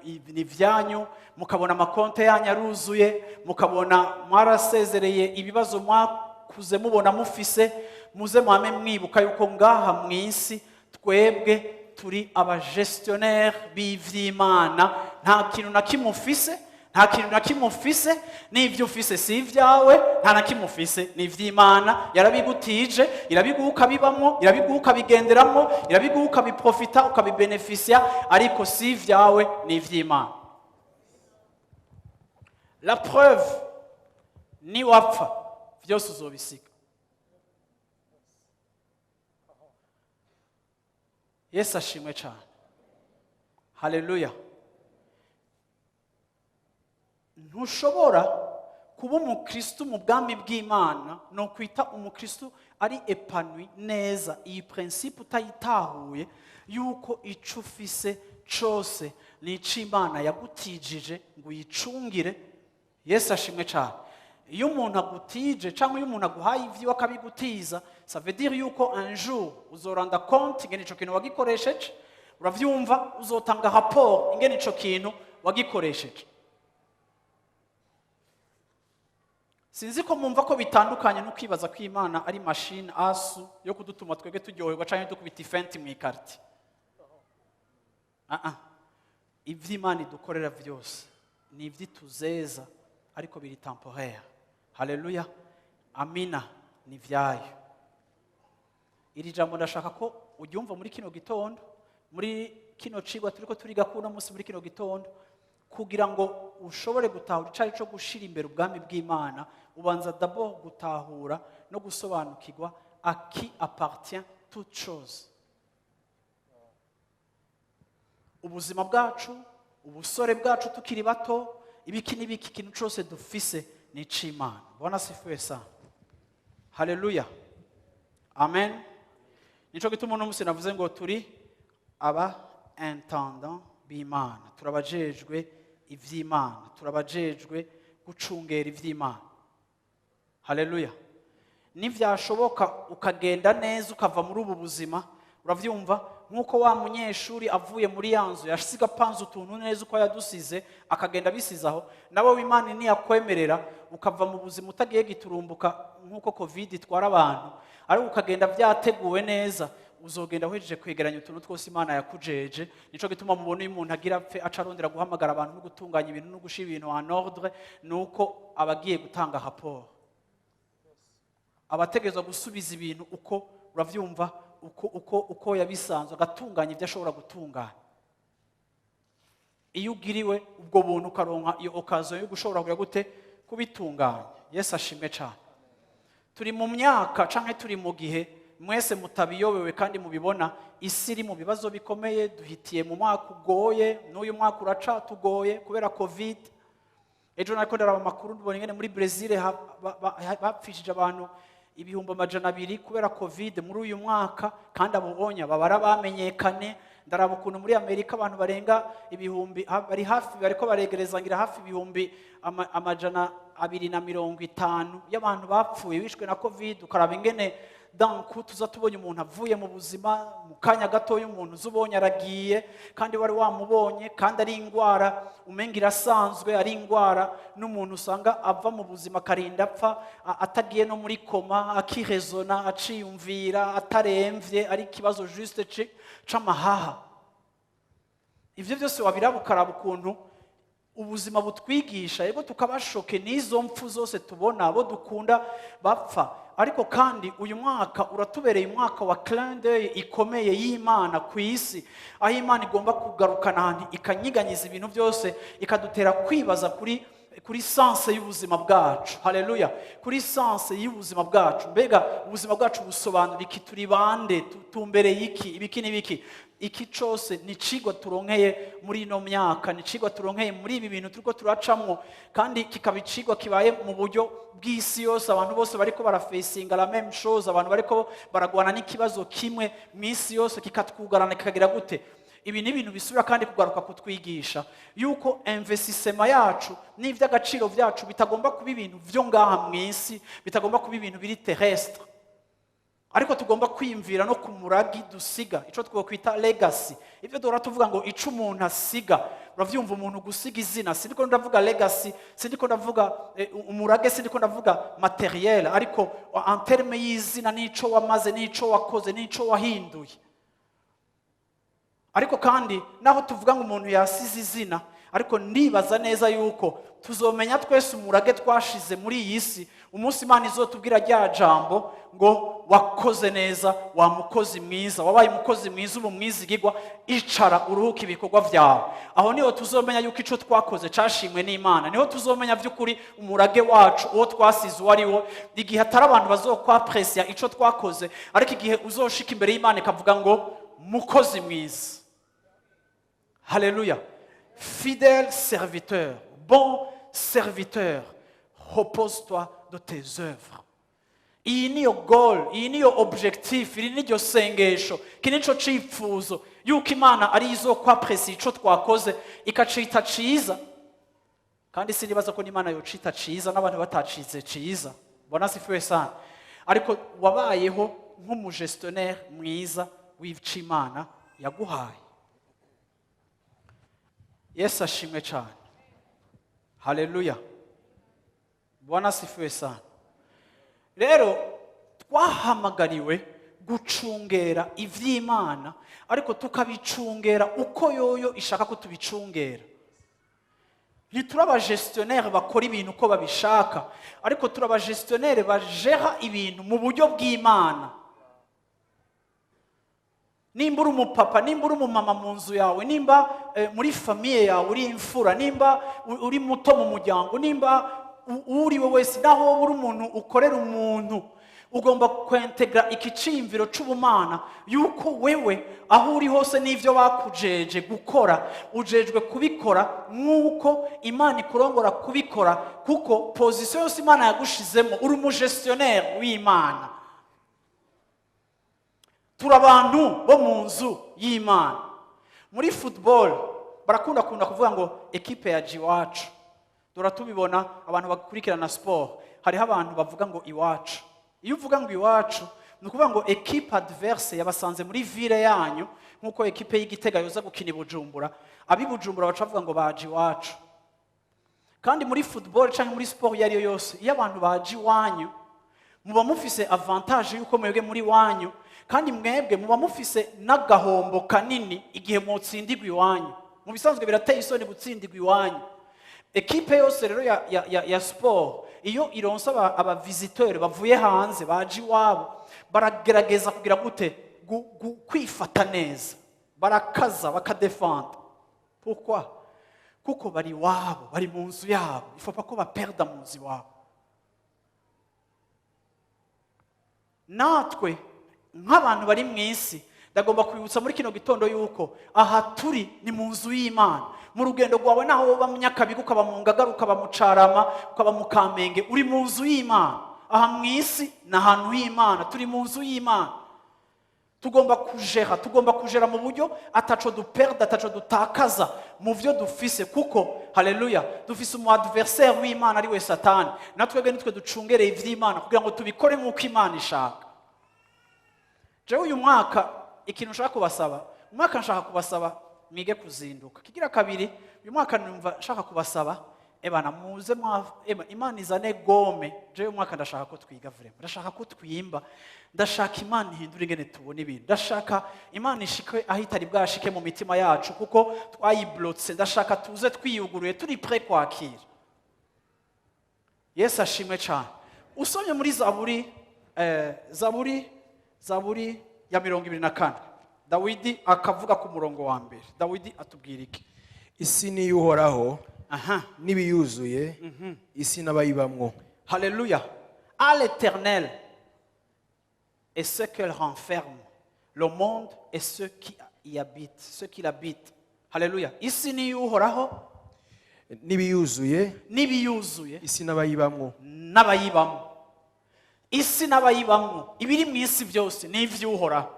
ibyanyu, mukabona amakonte yanyu aruzuye, mukabona mwarasezereye ibibazo mwakuze mubona mufise, muze mwame mwibuka yuko ngaha mu isi twebwe turi abagestionnaire b'ivy'Imana. Nta kintu na kimwe ufise, nta kintu na kimwe ufise. N'ibyo ufise si ibyawe, nta na kimwe ufise, ni ivy'Imana. Yarabigutije, irabiguha ukabibamwo, irabiguha ukabigenderamwo, irabiguha ukabiprofita, ukabibenefisia, ariko si ibyawe, ni ivy'Imana. La preuve, niwapfa byose uzobisiga. Yesu ashimwe cyane, haleluya. Ntushobora kuba umukristu mu bwami bw'Imana, ni ukwita umukristu ari épanoui neza, iyi principe utayitahuye, yuko ico ufise cose ni ic'Imana yagutijije ngo uyicungire. Yesu ashimwe cyane. Iyo umuntu agutije cyangwa iyo umuntu aguhaye ivyiwe akabigutiza, ça veut dire yuko un jour uzoranda compte ingene ico kintu wagikoresheje, uravyumva, uzotanga rapport ingene ico kintu wagikoresheje. Sinzi ko mwumva ko bitandukanye no kwibaza ko Imana ari machine asu yo kudutuma twebwe turyoherwa cyangwa dukubita ifenti mu ikarti. Ah ah, ivy'Imana idukorera vyose ni ivy'ituzeza, ariko biri temporaire. Haleluya, amina. Ni vyayo. Iri jambo ndashaka ko uryumva muri kino gitondo, muri kino cigwa turiko turiga kuno munsi muri kino gitondo, kugira ngo ushobore gutahura icari co gushira imbere ubwami bw'Imana. Ubanza d'abord gutahura no gusobanukirwa à qui appartient toute chose: ubuzima bwacu, ubusore bwacu tukiri bato, ibiki n'ibiki, ikintu cyose dufise ni ic'Imana. Bwana asifiwe sana, haleluya, amen. Nico gituma uno munsi navuze ngo turi aba intendant. b'Imana, turabajejwe ivy'Imana, turabajejwe gucungera ivy'Imana. Haleluya! Nivyashoboka ukagenda neza, ukava muri ubu buzima, uravyumva, nk'uko wa munyeshuri avuye muri ya nzu yasiga apanze utuntu neza uko yadusize, akagenda abisize aho, nawe w'Imana ntiyakwemerera ukava mu buzima utagiye giturumbuka nk'uko COVID itwara abantu, ariko ukagenda byateguwe neza, uzogenda uhejeje kwegeranya utuntu twose Imana yakujeje. Nico gituma mubona iyo umuntu agira apfe, aca arondera guhamagara abantu no gutunganya ibintu no gushira ibintu en ordre, nuko aba agiye gutanga rapport, abategerezwa gusubiza ibintu uko, uravyumva, uko yabisanzwe, agatunganya ibyo ashobora gutunganya. Iyo ugiriwe ubwo buntu, ukaronka iyo occasion yo gushobora kugira gute? Kubitunganya. Yesu ashimwe cyane. Turi mu myaka canke turi mu gihe mwese mutabiyobewe kandi mubibona, isi iri mu bibazo bikomeye. Duhitiye mu mwaka ugoye, n'uyu mwaka uracatugoye kubera COVID. Ejo nariko ndaraba amakuru, mbona ingene muri Brazil bapfishije abantu 200,000 kubera COVID muri uyu mwaka, kandi abo bonya babara bamenyekane. Ndaraba ukuntu muri Amerika abantu barenga ibihumbi bari hafi, bariko baregereza ngira hafi 250,000 y'abantu bapfuye bishwe na COVID. Ukaraba ingene danku tuza tubonye umuntu avuye mu buzima mu kanya gatoya, umuntu uza ubonye aragiye kandi wari wamubonye, kandi ari indwara umenga irasanzwe, ari indwara n'umuntu usanga ava mu buzima akarinda apfa atagiye no muri coma, akirezona, aciyumvira, ataremvye, ari ikibazo juste c'amahaha. Ivyo byose wabiraba, ukaraba ukuntu ubuzima butwigisha, yego tukaba choqués n'izo mpfu zose tubona, abo dukunda bapfa, ariko kandi uyu mwaka uratubereye umwaka wa clin d'œil ikomeye y'Imana ku isi, aho Imana igomba kugarukana ahantu ikanyiganyiza ibintu byose, ikadutera kwibaza kuri sens y'ubuzima bwacu. Haleluya! Kuri sens y'ubuzima bwacu. Mbega ubuzima bwacu busobanura iki? Turi bande? Tumbereye iki? Ibiki n'ibiki. Iki cose ni icigwa turonkeye muri ino myaka, ni icigwa turonkeye muri ibi bintu turiko turacamwo, kandi kikaba icigwa kibaye mu buryo bw'isi yose. Abantu bose bariko barafesinga la même chose, abantu bariko baragwana n'ikibazo kimwe mu isi yose, kikatwugarana, kikagira gute. Ibi ni ibintu bisubira kandi kugaruka kutwigisha yuko investissement yacu n'ivy'agaciro vyacu bitagomba kuba ibintu vyo ngaha mu isi, bitagomba kuba ibintu biri terrestre, ariko tugomba kwiyumvira no ku muragi dusiga, ico twokwita legacy, ivyo duhora tuvuga ngo ico umuntu asiga. Uravyumva, umuntu gusiga izina. Sindiko ndavuga legacy, sindiko ndavuga umurage, sindiko ndavuga matériel, ariko en terme y'izina n'ico wamaze n'ico wakoze n'ico wahinduye. Ariko kandi naho tuvuga ngo umuntu yasize izina, ariko ndibaza neza yuko tuzomenya twese umurage twashize muri iyi si umunsi Imana izotubwira rya jambo ngo: "Wakoze neza, wa mukozi mwiza, wabaye umukozi mwiza, ubu mwizigirwa, icara uruhuke ibikorwa byawe." Aho niho tuzomenya yuko ico twakoze cashimwe n'Imana, niho tuzomenya by'ukuri umurage wacu uwo twasize uwo ari wo. Igihe atari abantu bazokwapresiya ico twakoze, ariko igihe uzoshika imbere y'Imana ikavuga ngo: "Mukozi mwiza, haleluya, fidèle serviteur, bon serviteur, repose-toi de tes œuvres." Iyi niyo goal, iyi niyo objectif, iri niryo sengesho, iki nico cipfuzo, yuko Imana ari izokwapresiya ico twakoze ikacita ciza. Kandi sinibaza ko n'Imana yocita ciza n'abantu batacize ciza. Bwana asifiwe sana. Ariko wabayeho nk'umugestionnaire mwiza w'ico Imana yaguhaye. Yesu ashimwe cyane. Haleluya, Bwana asifiwe sana. Rero twahamagariwe gucungera ivy'Imana, ariko tukabicungera uko yoyo ishaka ko tubicungera. Ntituri abagestionnaire bakora ibintu uko babishaka, ariko turi abagestionnaire bajera ibintu mu buryo bw'Imana. Nimba uri umupapa, nimba uri umumama mu nzu yawe, nimba muri famille yawe uri imfura, nimba uri muto mu muryango, nimba uri we wese, naho wowe uri umuntu ukorera umuntu, ugomba kwentegra iki ciyumviro c'ubumana, yuko wewe aho uri hose n'ivyo bakujeje gukora, ujejwe kubikora nk'uko Imana ikurongora kubikora, kuko position yose Imana yagushizemo, uri umugestionnaire w'Imana. Turi abantu bo mu nzu y'Imana. Muri football Barakunda kunda kuvuga ngo ekipe ya iwacu. Dora tubibona, abantu bakurikirana sport, hariho abantu bavuga ngo iwacu. Iyo uvuga ngo iwacu, ni ukuvuga ngo ekipe adverse yabasanze muri ville yanyu, nk'uko ekipe y'Igitega yoza gukina i Bujumbura, ab'i Bujumbura baca bavuga ngo baje iwacu. Kandi muri football cyangwa muri sport iyo ari yo yose, iyo abantu baje iwanyu, muba mufise avantage yuko mwebwe muri wanyu, kandi mwebwe muba mufise n'agahombo kanini igihe mutsindigwa iwanyu. Mu bisanzwe birateye isoni gutsindigwa iwanyu. Ekipe yose rero ya sport, iyo ironse aba visiteurs bavuye hanze baje iwabo, baragerageza kugira gute? Kwifata neza, barakaza, bakadefanda. Pourquoi? Kuko bari iwabo, bari mu nzu yabo. Il faut pas ko baperda mu nzu iwabo. Natwe nk'abantu bari mu isi, ndagomba kwibutsa muri kino gitondo yuko aha turi ni mu nzu y'Imana. Mu rugendo rwawe, naho woba mu Nyakabiga, ukaba mu Ngagara, ukaba mu Carama, ukaba mu Kamenge, uri mu nzu y'Imana. Aha mu isi ni ahantu h'Imana, turi mu nzu y'Imana. Tugomba kujera mu buryo ataco duperda, ataco dutakaza mu byo dufise, kuko, haleluya, dufise umu adversaire w'Imana ari we Satani. Natwebwe nitwe ducungereye ivy'Imana kugira ngo tubikore nk'uko Imana ishaka. Jewe uyu mwaka ikintu nshaka kubasaba, umwaka nshaka kubasaba mwige kuzinduka. Kigira kabiri, uyu mwaka numva nshaka kubasaba, ebana muze mwa ema, Imana izane gomme. Jewe uyu mwaka ndashaka ko twiga vraiment, ndashaka ko twimba, ndashaka Imana ihindura ingene tubona ibintu, ndashaka Imana ishike aho itari bwashike mu mitima yacu kuko twayiblotse. Ndashaka tuze twiyuguruye, turi prêt kwakira. Yesu ashimwe cyane. Usomye muri Zaburi ya 24, Dawidi akavuga ku murongo wa mbere, Dawidi atubwira iki? Isi ni iy'Uhoraho n'ibiyuzuye, isi n'abayibamwo. Haleluya. À l'Éternel et ce qu'elle renferme, le monde et ceux qui y habitent, ceux qui l'habitent. Haleluya. Isi ni iy'Uhoraho n'ibiyuzuye, n'ibiyuzuye, isi n'abayibamwo. N'abayibamo. Isi n'abayibamo, ibiri mu isi byose ni iby'Uhoraho.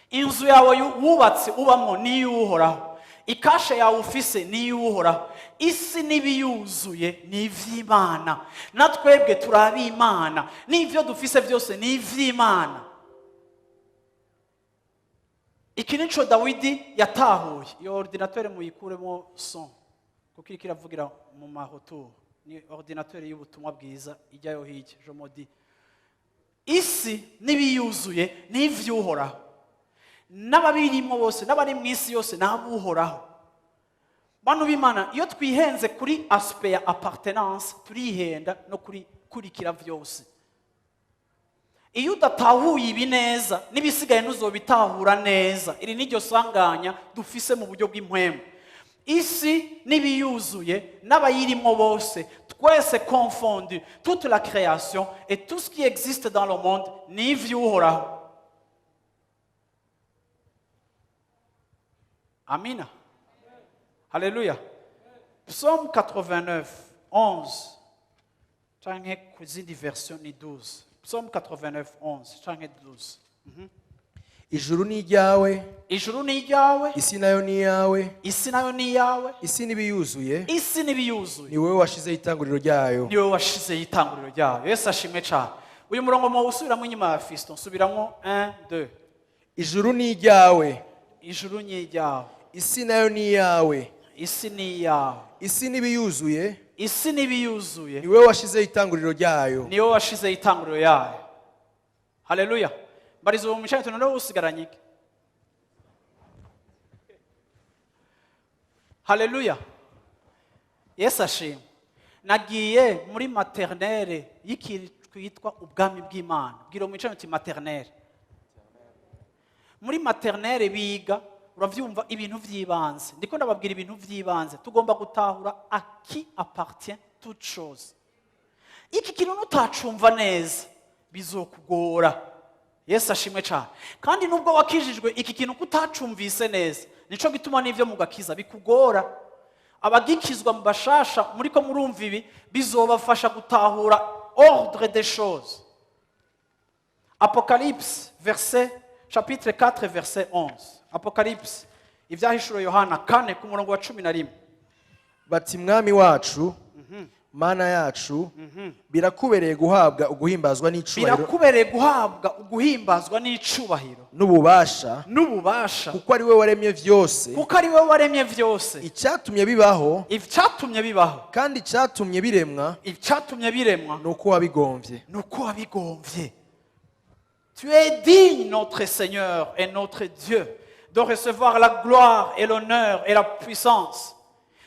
Inzu yawe wubatse ubamo ni iy'Uhoraho. Ikashe yawe ufise ni iy'Uhoraho. Isi n'ibiyuzuye ni iby'Imana. Na twebwe turi ab'Imana, n'ibyo dufise byose ni iby'Imana. Iki nico Dawidi yatahuye. Iyo ordinateur muyikuremo son, kuko iriko iravugira mu mahotour. Ni ordinateur y'ubutumwa bwiza, ijyayo hirya. Je me dis, isi n'ibiyuzuye ni ivy'Uhoraho, n'ababirimo bose, n'abari mu isi yose ni ab'Uhoraho. Bantu b'Imana, iyo twihenze kuri aspect ya appartenance, turihenda no kuri kurikira vyose. Iyo udatahuye ibi neza, n'ibisigaye ntuzobitahura neza. Iri ni ryo sanganya dufise mu buryo bw'impwemu. Isi n'ibiyuzuye n'abayirimo bose, twese confondu, toute la création et tout ce qui existe dans le monde ni ivy'Uhoraho. Amina. Haleluya. Psaume 89 11, canke ku zindi version ni 12. Psaume 89 11 canke 12. Ijuru ni iryawe, Ijuru ni iryawe, isi nayo ni iyawe, isi nayo ni iyawe, isi n'ibiyuzuye, isi n'ibiyuzuye, ni wowe washizeho itanguriro ryayo. Ni wowe washizeho itanguriro ryayo. Yesu ashimwe cyane. Uyu murongo mu usubiramo inyuma ya Fiston, nsubiramo 1 2. Ijuru ni iryawe, Ijuru ni iryawe, isi nayo ni iyawe, isi ni iyawe, isi n'ibiyuzuye, isi n'ibiyuzuye, ni wowe washizeho itanguriro ryayo. Ni wowe washizeho itanguriro yayo. Haleluya. Mbariza uwo mwicaye, noneho usigaranye iki? Haleluya. Yesu ashimwe. Nagiye muri maternelle y'ikintu twitwa ubwami bw'Imana. Bwira mwicaye uti maternelle. Muri maternelle biga, uravyumva, ibintu vy'ibanze. Ndiko ndababwira ibintu vy'ibanze. Tugomba gutahura à qui appartient toute chose. Iki kintu nutacumva neza, bizokugora. Yesu ashimwe cyane. Kandi nubwo wakijijwe, iki kintu kutacumvise neza, nico gituma n'ivyo mu gakiza bikugora. Abagikizwa mu bashasha muriko murumva ibi, bizobafasha gutahura ordre des choses. Apocalypse verset chapitre 4 verset 11. Apocalypse. Ibyahishuro Yohana 4 ku murongo wa 11. Bati: "Mwami wacu, Mana yacu, birakubereye guhabwa uguhimbazwa n'icubahiro Birakubereye guhabwa uguhimbazwa n'icubahiro n'ububasha, n'ububasha, kuko ari we waremye vyose, kuko ari we waremye vyose, icyatumye bibaho, icyatumye bibaho, kandi icyatumye biremwa, icyatumye biremwa, ni uko wabigomvye." Ni uko wabigomvye. Tu es digne, notre Seigneur et notre Dieu, de recevoir la gloire et l'honneur et la puissance,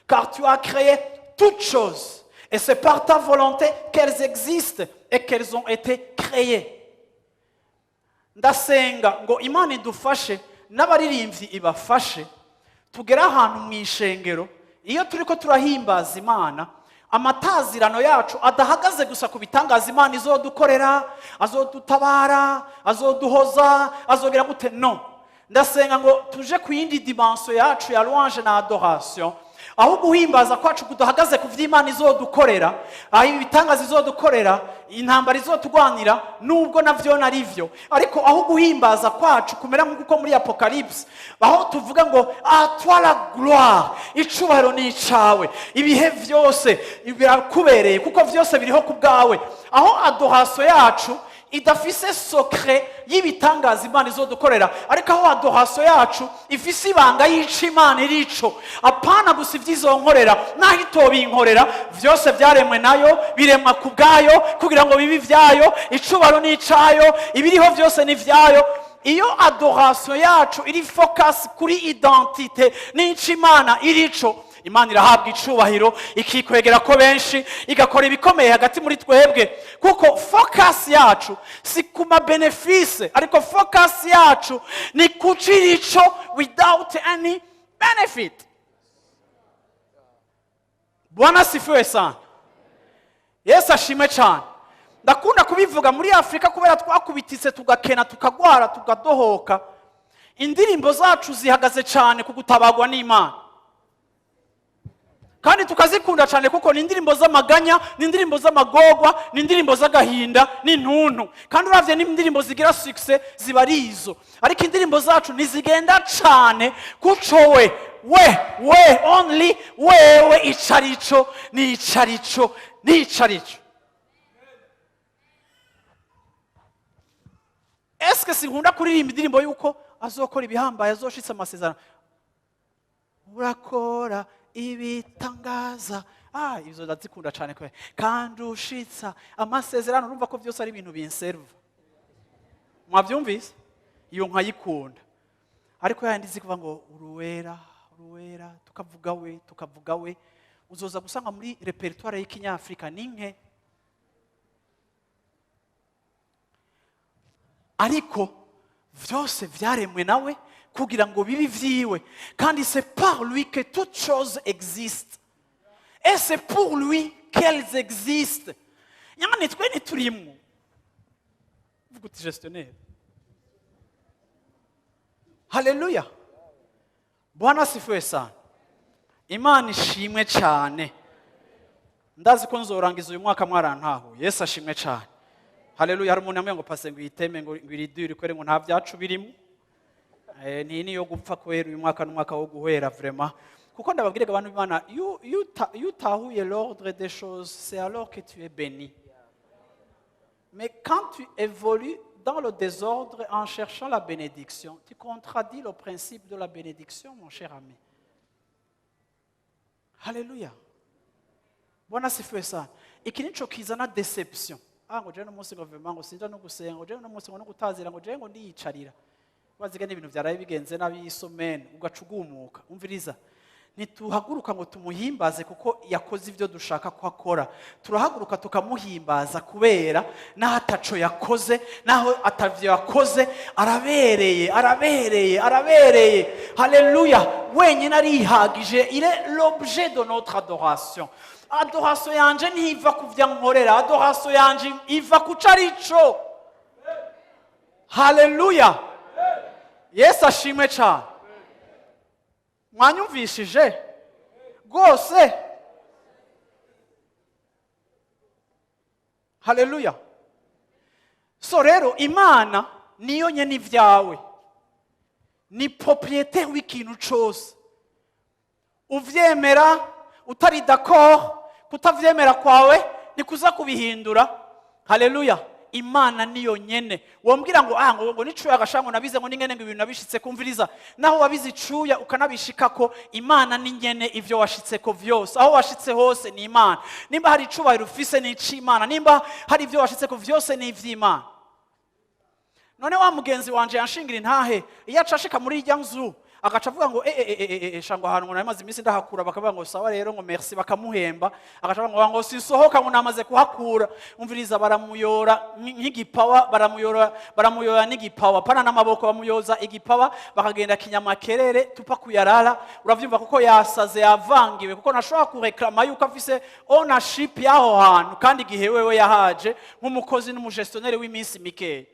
car tu as créé toutes choses et c'est par ta volonté qu'elles existent et qu'elles ont été créées. Ndasenga ngo Imana idufashe, n'abaririmbyi ibafashe, tugere ahantu mu ishengero iyo turi ko turahimbaza Imana, amatazirano yacu adahagaze gusa ku bitangaza Imana izodukorera, azodutabara, azoduhoza, azogera gute. No, ndasenga ngo tuje ku yindi dimension yacu ya louange na adoration, aho guhimbaza kwacu kudahagaze ku vy'Imana izodukorera, aho ibitangaza izodukorera, intambara izotugwanira, nubwo navyo nari vyo, ariko aho guhimbaza kwacu kumera nk'uko muri Apocalypse, aho tuvuga ngo: "À toi la gloire, icubahiro ni icawe ibihe vyose, birakubereye kuko vyose biriho ku bwawe." Aho adoration yacu idafise secret y'ibitangaza Imana izodukorera, ariko aho adoration yacu ifise ibanga y'ico Imana irico, apana gusa ivyizonkorera naho itobinkorera. Vyose vyaremwe nayo, biremwa ku bwayo kugira ngo bibe ivyayo. Icubahiro ni icayo, ibiriho vyose ni ivyayo. Iyo adoration yacu iri focus kuri identité n'ico Imana irico, Imana irahabwa icubahiro, ikikwegera ko benshi, igakora ibikomeye hagati muri twebwe, kuko focus yacu si ku ma bénéfices, ariko focus yacu ni ku cirico without any benefit. Bwana asifiwe sana. Yesu ashimwe cyane. Ndakunda kubivuga, muri Afurika, kubera twakubititse, tugakena, tukagwara, tugadohoka, indirimbo zacu zihagaze cyane ku gutabagwa n'Imana, kandi tukazikunda cyane kuko ni indirimbo z'amaganya, ni indirimbo z'amagorwa, ni indirimbo z'agahinda n'intuntu. Kandi uravye n'indirimbo zigira succès ziba ari izo, ariko indirimbo zacu ntizigenda cyane kuco we we we only wewe icarico n'icarico n'icarico. Eske sinkunda kuririmba indirimbo y'uko azokora ibihambaye, azoshitse amasezerano, urakora ibitangaza? Ah, izo ndazikunda cyane kwe. Kandi ushitsa amasezerano, urumva ko byose ari ibintu binserva. Mwabyumvise? Iyo nkayikunda, ariko yandi izi kuvuga ngo uruwera, uruwera, tukavuga we, tukavuga we, uzoza gusanga muri répertoire y'ikinyafurika ni nke. Ariko vyose vyaremwe nawe kugira ngo bibe ivyiwe, kandi c'est par lui que toutes choses existent et c'est pour lui qu'elles existent. Yani twe ntiturimwo. Vuga uti: "Gestionnaire." Haleluya, Bwana asifiwe sana. Imana ishimwe cyane. Ndazi ko nzorangiza uyu mwaka mwarantahuye. Yesu ashimwe cyane. Haleluya. Hari umuntu yambwiye ngo: "Pase ngo uyiteme ngo iridure kwere ngo nta byacu birimo." Ni niyo gupfa kwera. Uyu mwaka n'umwaka wo guhera vraiment, kuko ndababwira abantu b'Imana, iyo utahuye l'ordre des choses, c'est alors que tu es béni. Mais quand tu évolues dans le désordre en cherchant la bénédiction, tu contredis le principe de la bénédiction, mon cher ami. Haleluya, Bwana asifiwe sana. Iki nico kizana déception. Ah, ngo jewe no munsi ngo vraiment ngo sinja no gusenga, ngo jewe no munsi ngo no gutazira, ngo jewe ngo ndiyicarira, baziga n'ibintu byaraye bigenze nabi y'isomene, ugaca ugumuka. Umviriza, ntituhaguruka ngo tumuhimbaze kuko yakoze ibyo dushaka ko akora. Turahaguruka tukamuhimbaza kubera n'aho ataco yakoze, n'aho atavyo yakoze, arabereye, arabereye, arabereye. Haleluya. Wenyine arihagije. Il est l'objet de notre adoration. Adoration yanje ntiva ku vyo nkorera, adoration yanje iva ku co arico. Haleluya, Yesu ashimwe cyane. Mwanyumvishije rwose? Haleluya. So rero, Imana niyo nyene ibyawe. Ni propriétaire w'ikintu cose. Uvyemera utari d'accord, kutavyemera kwawe nikuza kubihindura. Haleluya! Imana niyo nyene. Wombwira ngo ah, ngo nicuya agashango nabize, ngo ningene, ngo ibintu nabishitse. Kumviriza, naho wabize icuya ukanabishikako, Imana ni nyene ivyo washitseko vyose. Aho washitse hose ni Imana. Nimba hari icubahiro ufise, ni ic'Imana. Nimba hari ivyo washitseko vyose, ni ivy'Imana. None wa mugenzi wanje yanshingira intahe, iyo acashika muri irya nzu agaca avuga ngo eh eh eh eh, shango ahantu ngo namaze iminsi ndahakura, bakavuga ngo sawa rero, ngo merci, bakamuhemba, agaca avuga ngo sinsohoka, ngo namaze kuhakura. Umviriza, baramuyora nk'igipawa, baramuyora, baramuyora n'igipawa pana n'amaboko, bamuyoza igipawa, bakagenda kinyamakerere tupa kuyarara. Uravyumva? Kuko yasaze, yavangiwe, kuko ntashobora kureklama yuko afise ownership y'aho hantu, kandi igihe wewe yahaje nk'umukozi n'umugestionnaire w'iminsi mikeya.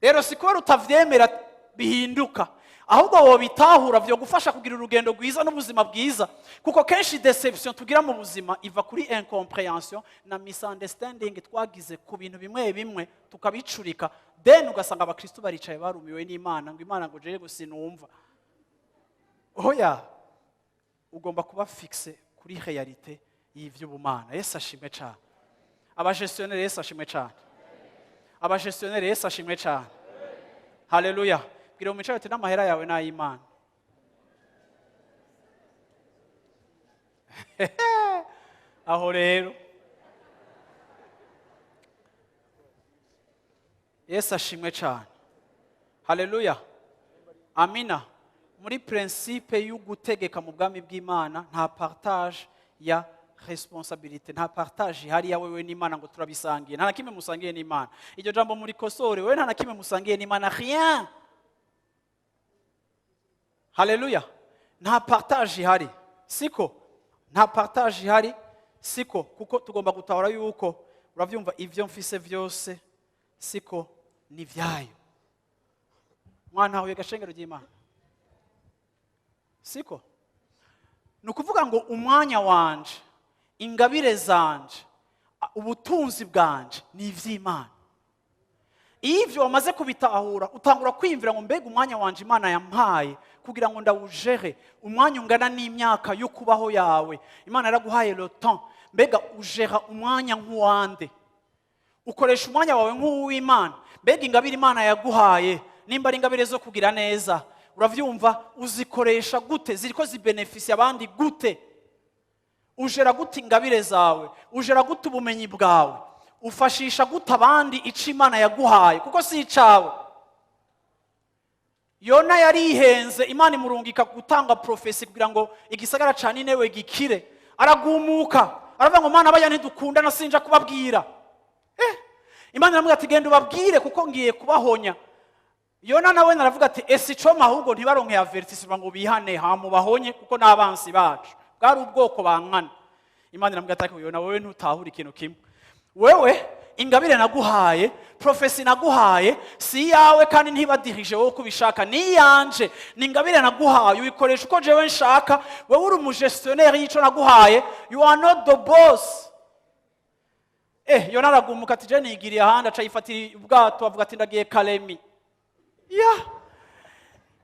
Rero si kubera utavyemera bihinduka, ahubwo wobitahura vyogufasha kugira urugendo rwiza n'ubuzima bwiza, kuko kenshi déception tugira mu buzima iva kuri incompréhension na misunderstanding twagize ku bintu bimwe bimwe, tukabicurika. Then ugasanga abakristo baricaye barumiwe n'Imana, ngo Imana ngo jewe ngo sinumva. Oya, ugomba kuba fixe kuri réalité y'ivy'ubumana. Yesu ashimwe cane. Abagestionnaire, Yesu ashimwe cane. Abagestionnaire, Yesu ashimwe cane. Haleluya! Bwira mu ati n'amahera yawe n'ay'Imana. Aho rero, Yesu ashimwe cyane. Haleluya, amina. Muri principe y'ugutegeka mu bwami bw'Imana, nta partage ya responsabilité, nta partage ihari ya wewe n'Imana ngo turabisangiye. Nta na kimwe musangiye n'Imana. Iryo jambo muri kosore, wewe nta na kimwe musangiye n'Imana, rien. Haleluya! Nta partage ihari, siko? Nta partage ihari, siko? Kuko tugomba gutahura yuko, uravyumva, ivyo mfise vyose, siko, ni vyayo. Mwantahuye gashengero ry'Imana, siko? Ni ukuvuga ngo umwanya wanje, ingabire zanje, ubutunzi bwanje ni ivy'Imana. Iyo ivyo wamaze kubitahura, utangura kwiyumvira ngo mbega umwanya wanje Imana yampaye kugira ngo ndawujere, umwanya ungana n'imyaka yo kubaho yawe, Imana yaraguhaye le temps. Mbega ujera umwanya nk'uwande? Ukoresha umwanya wawe nk'uw'Imana? Mbega ingabire Imana yaguhaye, nimba ari ingabire zo kugira neza, uravyumva, uzikoresha gute? Ziriko zibenefisiye abandi gute? Ujera gute ingabire zawe? Ujera gute ubumenyi bwawe? Ufashisha gute abandi ico Imana yaguhaye? Kuko si icawe. Yona yarihenze. Imana imurungika gutanga prophétie kugira ngo igisagara ca Ninewe gikire. Aragumuka, aravuga ngo Mana, baya ntidukundana, sinja kubabwira. Imana iramubwira ati genda ubabwire kuko ngiye kubahonya. Yona nawe naravuga ati ese icoma ahubwo ntibaronke avertissement ngo bihane, hama bahonye, kuko n'abansi bacu bwari ubwoko bankana. Imana iramubwira ati ariko Yona, wewe ntutahura ikintu kimwe. Wewe ingabire naguhaye, prophétie naguhaye, si iyawe, kandi ntibadirije wowe uko ubishaka, ni iyanje. Ni ingabire naguhaye, uyikoresha uko jewe nshaka. Wewe uri umugestionnaire y'ico naguhaye, you are not the boss. Yona aragumuka ati je nigiriye ahandi. Aca yifatira ubwato, avuga ati ndagiye Kalemi ya.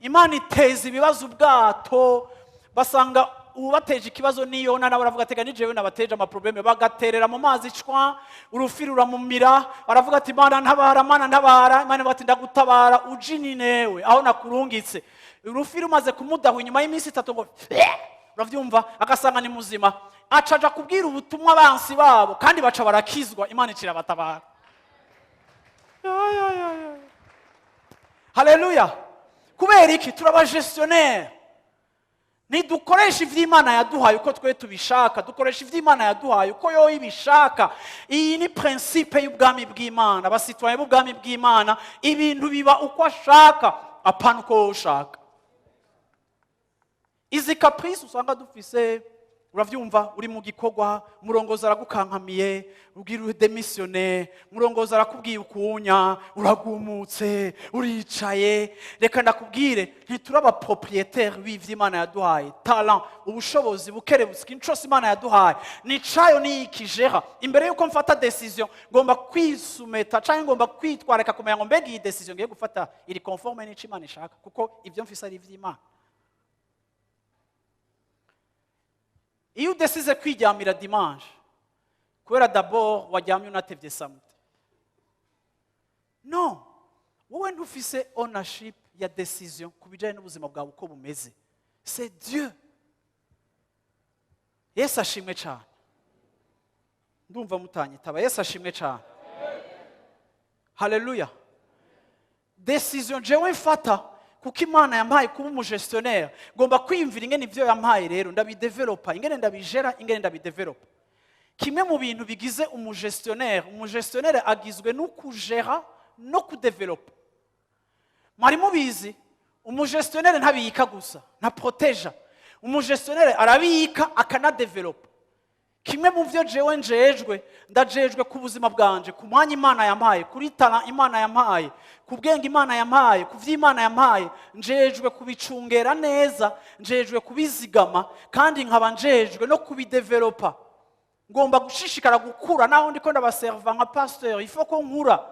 Imana iteza ibibazo ubwato, basanga ubateje ikibazo ni Yona. Nawe aravuga ati ni jewe nabateje amaproblème. Bagaterera mu mazi, cwa urufi ruramumira. Aravuga ati Mana ntabara, Mana ntabara. Imana ivuga ati ndagutabara uji Ninewe aho nakurungitse. Urufi rumaze kumudahwa, inyuma y'iminsi 3 ngo uravyumva, agasanga ni muzima. Acaja kubwira ubutumwa abansi babo, kandi baca barakizwa. Imana icirabatabara. Haleluya! Kubera iki? Turabagestionnaire. Ntidukoresha ivy'Imana yaduhaye uko twe tubishaka, dukoresha ivy'Imana yaduhaye uko yoyo ibishaka. Iyi ni principe y'ubwami bw'Imana. Abasitwaye b'ubwami bw'Imana, ibintu biba uko ashaka, apana uko wowe ushaka. Izi caprice usanga dufise, Uravyumva, uri mu gikorwa, umurongozi aragukankamiye, ubwira udémissionne, umurongozi arakubwiye ukunya, uragumutse, uricaye. Reka ndakubwire, ntituraba propriétaire w'ivyo Imana yaduhaye. Talent, ubushobozi, bukerebutse, ikintu cose Imana yaduhaye ni cayo, niyikijera. Imbere yuko mfata décision, ngomba kwisumeta canke ngomba kwitwararika kumenya ngo mbega iyi décision ngiye gufata iri conforme n'ico Imana ishaka, kuko ibyo mfise ari ivy'Imana. Iyo udécidé kwiryamira dimanche kubera d'abord waryamye unatevye samedi, no wowe ntufise ownership ya décision ku bijyanye n'ubuzima bwawe uko bumeze, c'est Dieu. Yesu ashimwe cyane. Ndumva mutanyitaba. Yesu ashimwe cyane. Haleluya. Décision jewe mfata, kuko Imana yampaye kuba umugestionnaire, ngomba kwiyumvira ingene ibyo yampaye rero ndabidéveloppa, ingene ndabigéra, ingene ndabidéveloppa. Kimwe mu bintu bigize umugestionnaire, umugestionnaire agizwe no kugéra no kudéveloppa. Mwari mubizi? Umugestionnaire ntabika gusa, ntaprotéja. Umugestionnaire arabika, akanadéveloppa. Kimwe mu byo jewe njejwe, ndajejwe ku buzima bwanje, ku mwanya Imana yampaye, kuri talent Imana yampaye, ku bwenge Imana yampaye, ku byo Imana yampaye, njejwe kubicungera neza, njejwe kubizigama, kandi nkaba njejwe no kubidéveloppa. Ngomba gushishikara gukura. Naho ndiko ndabaserva nka pasteur, il faut ko nkura,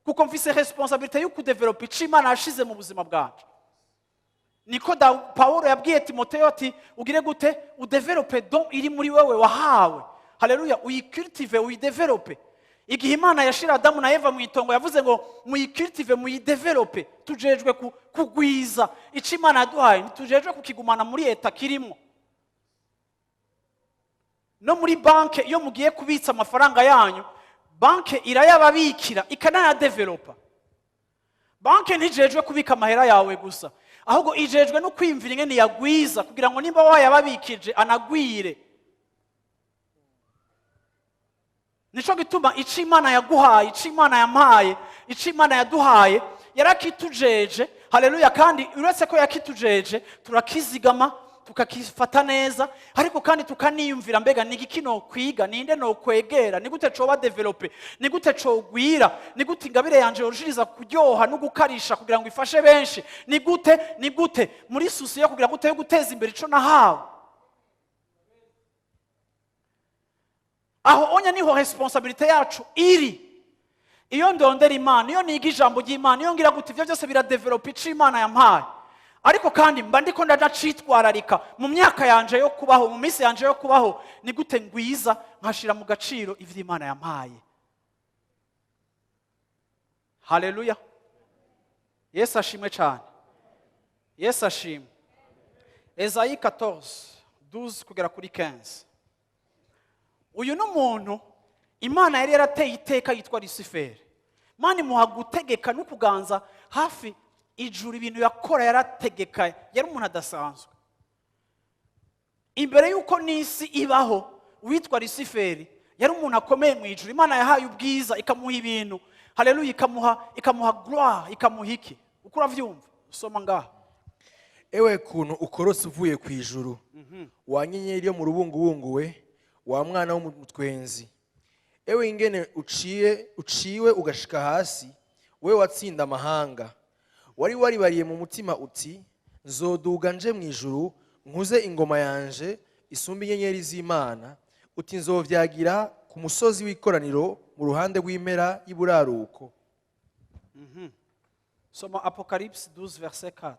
kuko mfise responsabilité yo kudéveloppa ico Imana yashize mu buzima bwanje. Niko da Pawulo yabwiye Timoteyo ati: "Ugire gute? Udéveloppe don iri muri wewe wahawe." Haleluya. Uyicultive, uyidéveloppe. Igihe Imana yashira Adamu na Eva mu itongo, yavuze ngo muyicultive, muyidéveloppe. Tujejwe kugwiza icyo Imana yaduhaye, ntitujejwe kukigumana muri état kirimo. No muri banke, iyo mugiye kubitsa amafaranga yanyu, banke irayababikira, ikanayadéveloppa. Banke ntijejwe kubika amahera yawe gusa, ahubwo ijejwe no kwiyumvira ingene yagwiza, kugira ngo nimba wayababikije anagwire. Nico gituma ico Imana yaguhaye, ico Imana yampaye, ico Imana yaduhaye, yarakitujeje. Haleluya. Kandi uretse ko yakitujeje, turakizigama, tukakifata neza, ariko kandi tukaniyumvira: mbega ni igiki nokwiga? Ninde nokwegera? Ni gute coba développé? Ni gute cogwira? Ni gute ingabire yanje yorushiriza kuryoha no gukarisha kugira ngo ifashe benshi? Ni gute, ni gute muri souci yo kugira gute, yo guteza imbere ico nahawe? Aho onya niho responsabilité yacu iri. Iyo ndondera Imana, iyo niga ijambo ry'Imana, iyo ngira gute, ibyo byose biradéveloppa ico Imana yampaye. Ariko kandi mba ndiko ndacitwararika mu myaka yanje yo kubaho, mu minsi yanje yo kubaho, ni gute ngwiza, nkashira mu gaciro ivyo Imana yampaye. Haleluya. Yesu ashimwe cyane. Yesu ashimwe. Esayi 14 12 kugera kuri 15. Uyu ni umuntu Imana yari yarateye iteka, yitwa Luciferi. Imana imuha gutegeka no kuganza hafi ijuru. Ibintu yakora, yarategeka, yari umuntu adasanzwe. Imbere y'uko n'isi ibaho, uwitwa Luciferi yari umuntu akomeye mu ijuru, Imana yahaye ubwiza, ikamuha ibintu. Haleluya. Ikamuha gloire, ikamuha iki? Uko uravyumva, usoma ngaha. Ewe kuntu ukorotse uvuye ku ijuru, wa nyenyeri yo mu rubungubungu we, wa mwana w'umutwenzi! Ewe ingene uciye, uciwe ugashika hasi, we watsinda amahanga! Wari waribariye mu mutima uti: "Nzoduga nje mu ijuru, nkuze ingoma yanje isumba inyenyeri z'Imana." Uti: "Nzovyagira ku musozi w'ikoraniro, mu ruhande rw'impera y'iburaruko." Soma Apocalypse 12 verset 4.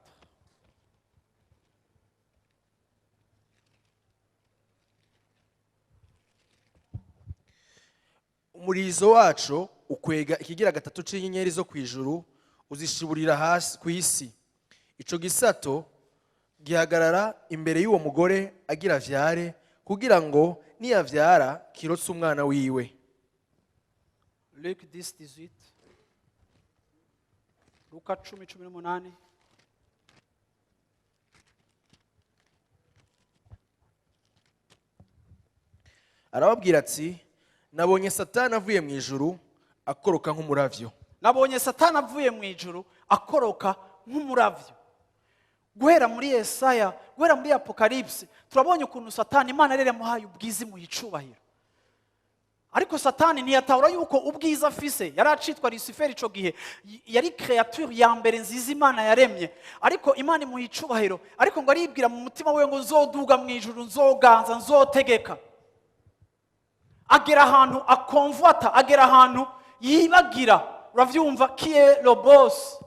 Umurizo waco ukwega ikigira gatatu c'inyenyeri zo ku ijuru, uzishiburira hasi ku isi. Ico gisato gihagarara imbere y'uwo mugore agira avyare, kugira ngo niyavyara kirotse umwana wiwe. Luc 10 18. Luka 10 18. Arababwira ati: "Nabonye Satani avuye mu ijuru akoroka nk'umuravyo." Nabonye Satani avuye mu ijuru akoroka nk'umuravyo. Guhera muri Yesaya, guhera muri Apocalypse, turabonye ukuntu Satani Imana yari yamuhaye ubwiza, imuha icubahiro, ariko Satani ntiyatahura yuko ubwiza afise, yari acitwa Luciferi ico gihe, yari créature ya mbere nziza Imana yaremye, ariko Imana imuha icubahiro, ariko ngo aribwira mu mutima we ngo nzoduga mu ijuru, nzoganza, nzotegeka. Agera ahantu akonvata, agera ahantu yibagira, uravyumva, qui est le boss.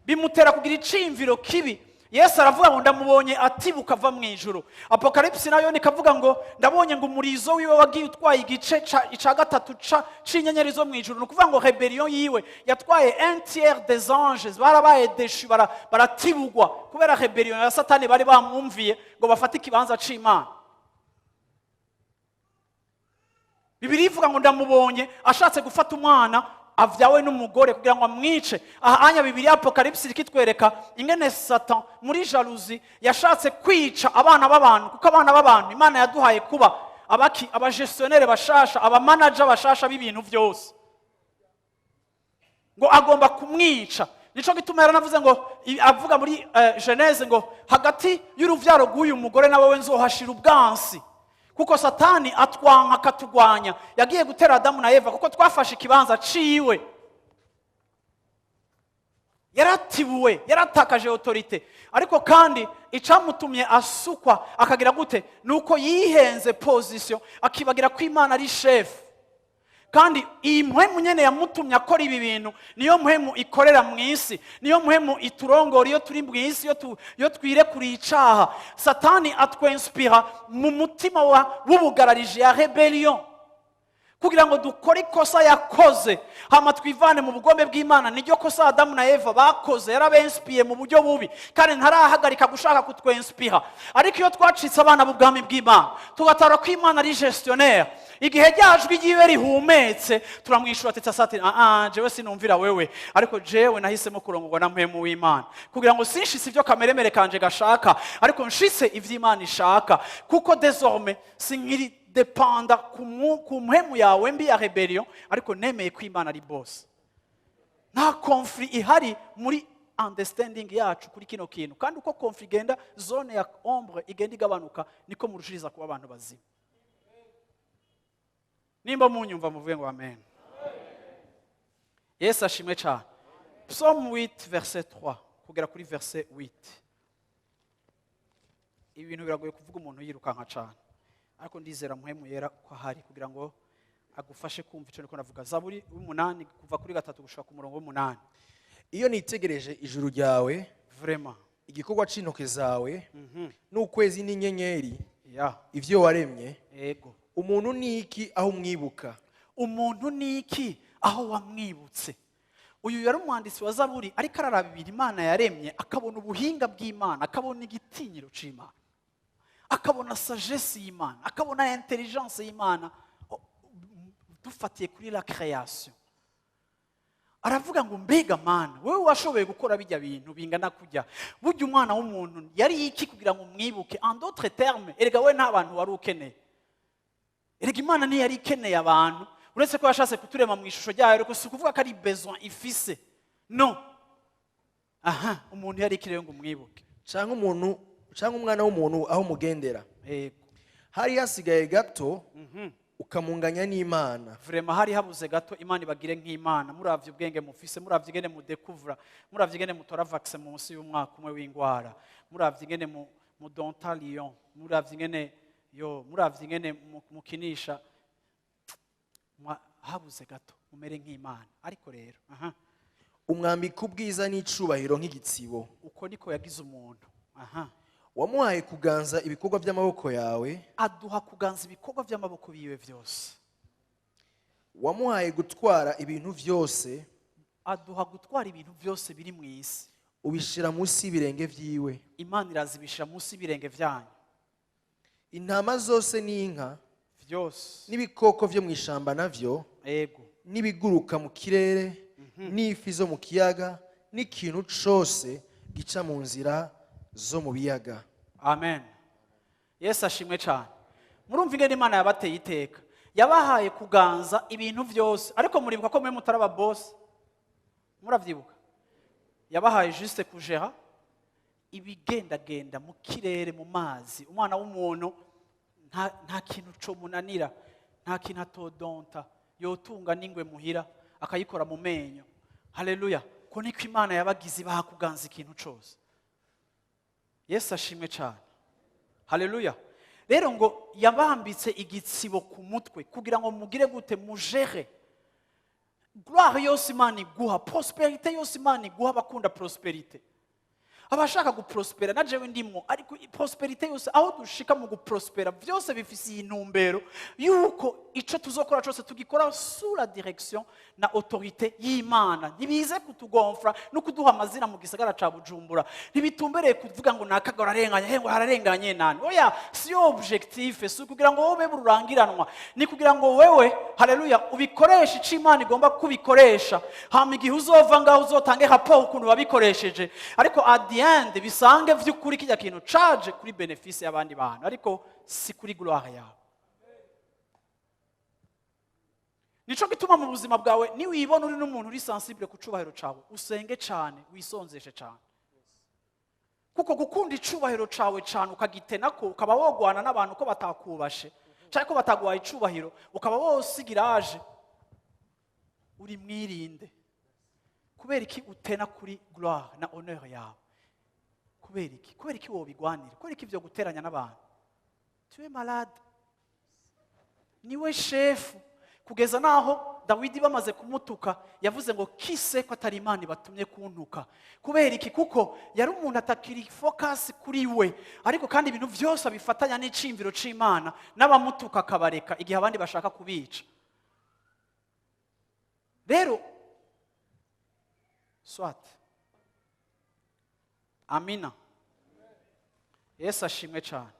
Bimutera kugira iciyumviro kibi. Yesu aravuga ngo ndamubonye atibuka ava mu ijuru. Apocalypse nayo nikavuga ngo ndabonye ngo umurizo wiwe wagiye utwaye igice ica gatatu c'inyenyeri zo mu ijuru. Ni ukuvuga ngo rébellion yiwe yatwaye un tiers des anges, barabaye déchus, baratibugwa kubera rébellion ya Satani. Bari bamwumviye ngo bafate ikibanza c'Imana. Bibiliya ivuga ngo ndamubonye ashatse gufata umwana avyawe n'umugore kugira ngo amwice. Aha anya Bibiliya Apocalypse irikitwereka ingene Satan muri jalousie yashatse kwica abana b'abantu, kuko abana b'abantu Imana yaduhaye kuba abaki, abagestionnaire bashasha, abamanager bashasha b'ibintu byose, ngo agomba kumwica. Nico gituma yaranavuze ngo avuga muri Genèse ngo hagati y'uruvyaro rw'uyu mugore na wewe nzohashira ubwansi, kuko Satani atwanka akatugwanya. Yagiye gutera Adamu na Eva kuko twafashe ikibanza ciwe. Yaratibuwe, yaratakaje autorité. Ariko kandi icamutumye asukwa akagira gute? Nuko yihenze position, akibagira ko Imana ari chef. Kandi iyi mpwemu nyene yamutumye akora ibi bintu niyo mpwemu ikorera mu isi, niyo mpwemu iturongora iyo turi mu isi, iyo twirekuriye icaha. Satani atwenspira mu mutima wa w'ubugararije ya rébellion kugira ngo dukore ikosa yakoze, hama twivane mu bugombe bw'Imana. Niryo kosa Adamu na Eva bakoze. Yarabensipiye mu buryo bubi kandi ntarahagarika gushaka kutwenspira. Ariko iyo twacitse abana b'ubwami bw'Imana, tugatara ko Imana ari gestionnaire, igihe rya jwi ryiwe rihumetse turamwishura ati: "Sati, ah ah, jewe sinumvira wewe, ariko jewe nahisemo kurongorwa na mpwemu w'Imana kugira ngo sinshitse ibyo kameremere kanje gashaka, ariko nshitse ivy'Imana ishaka, kuko désormais sinkiri dépendant ku mpwemu yawe mbi ya rébellion, ariko nemeye ko Imana ari boss." Nta conflit ihari muri understanding yacu kuri kino kintu. Kandi uko conflit igenda, zone ya ombre igenda igabanuka, niko murushiriza kuba abantu bazima. Nimba munyumva muvuge ngo amen. Yesu ashimwe cyane. Psaume 8 verset 3 kugera kuri verset 8. Ibi bintu biragoye kuvuga umuntu yirukanka cyane, ariko ndizera Muhemu Yera ko ahari kugira ngo agufashe kumva icyo ndiko ndavuga. Zaburi w'umunani, kuva kuri 3 gushika ku murongo w'umunani. Iyo nitegereje ijuru ryawe, Vraiment. igikorwa c'intoke zawe, n'ukwezi n'inyenyeri, ivyo waremye, umuntu ni iki aho umwibuka? Umuntu ni iki aho wamwibutse? Uyu yari umwanditsi wa Zaburi, ariko araraba ibintu Imana yaremye, akabona ubuhinga bw'Imana, akabona igitinyiro c'Imana, akabona sagesse y'Imana, akabona intelligence y'Imana. Dufatiye kuri la création, aravuga ngo mbega Mana, wowe washoboye gukora bijya bintu bingana kujya, burya umwana w'umuntu yari iki kugira ngo umwibuke? En d'autres termes, erega we nta bantu wari ukeneye. Erega Imana ntiyari ikeneye abantu, uretse ko yashatse kuturema mu ishusho ryayo, ariko si ukuvuga ko ari besoin ifise. No aha umuntu yari ikeneye ngo umwibuke? Canke umuntu, canke umwana w'umuntu aho umugendera? Yego. Hari hasigaye gato ukamunganya n'Imana. Vraiment, hari habuze gato Imana ibagire nk'Imana. Muravye ubwenge mufise, muravye ingene mudekuvura, muravye ingene mutora vaccin munsi y'umwaka umwe w'ingwara, muravye ingene mudonta lion, muravye ingene yo, muravye ingene mukinisha, habuze gato mumere nk'Imana. Ariko rero aha Umwambika ubwiza n'icubahiro nk'igitsibo. Uko niko yagize umuntu, aha. Wamuhaye kuganza ibikorwa by'amaboko yawe. Aduha kuganza ibikorwa by'amaboko biwe byose. Wamuhaye gutwara ibintu byose. Aduha gutwara ibintu byose biri mu isi. Ubishira munsi y'ibirenge vyiwe. Imana irazibishira munsi y'ibirenge byanyu. Intama zose n'inka, byose, n'ibikoko vyo mu ishamba navyo, n'ibiguruka mu kirere, n'ifi zo mu kiyaga, n'ikintu cose gica mu nzira zo mu biyaga. Amen. Yesu ashimwe cyane. Murumva ingene Imana yabateye iteka, yabahaye kuganza ibintu byose. Ariko muribuka ko mwe mutari aba boss? Muravyibuka? Yabahaye juste kujera. Ibigendagenda mu kirere, mu mazi, umwana w'umuntu nta kintu co munanira, nta kintu atodonta. Yotunga n'ingwe muhira akayikora mu menyo. Haleluya! Ko niko Imana yabagize, ibaha kuganza ikintu cose. Yesu ashimwe cyane. Haleluya! Rero ngo yabambitse igitsibo ku mutwe kugira ngo mugire gute? Mujere gloire yose Imana iguha, prospérité yose Imana iguha. Abakunda prospérité, abashaka guprospera, na jewe ndimwo, ariko prospérité yose, aho dushika mu guprospera, byose bifise iyi ntumbero yuko ico tuzokora cyose tugikora sous la direction na autorité y'Imana. Ntibize kutugonfra no kuduha amazina mu gisagara ca Bujumbura. Ntibitumbereye kuvuga ngo nakaga ararenganye, he, ngo hararenganye nani. Oya, siyo objectif. Si kugira ngo wowe bururangiranwa, ni kugira ngo wewe, haleluya, ubikoreshe ico Imana igomba kubikoresha. Hama igihe uzova ngaho uzotange rapport ukuntu wabikoresheje, ariko at the end bisange vy'ukuri kijya kintu caje kuri bénéfice y'abandi bantu, ariko si kuri gloire yawe. Nico gituma mu buzima bwawe, niwibona uri n'umuntu uri sensible ku cubahiro cawe, usenge cane, wisonzeshe cane, kuko gukunda icubahiro cawe cane ukagitenako, ukaba wogwana n'abantu ko batakubashe cyangwa ko bataguhaye icubahiro, ukaba wosigiraje uri mwirinde. Kubera iki utena kuri gloire na honneur yawe? Kubera iki? Kubera iki wobigwanira? Kubera iki ivyo guteranya n'abantu? Tu es malade. Niwe shefu. Kugeza naho Dawidi bamaze kumutuka yavuze ngo kise ko atari Imana ibatumye kuntuka. Kubera iki? Kuko yari umuntu atakiri focus kuri we, ariko kandi ibintu byose abifatanya n'iciyumviro c'Imana, n'abamutuka akabareka igihe abandi bashaka kubica. Rero soit, amina. Yesu ashimwe cyane.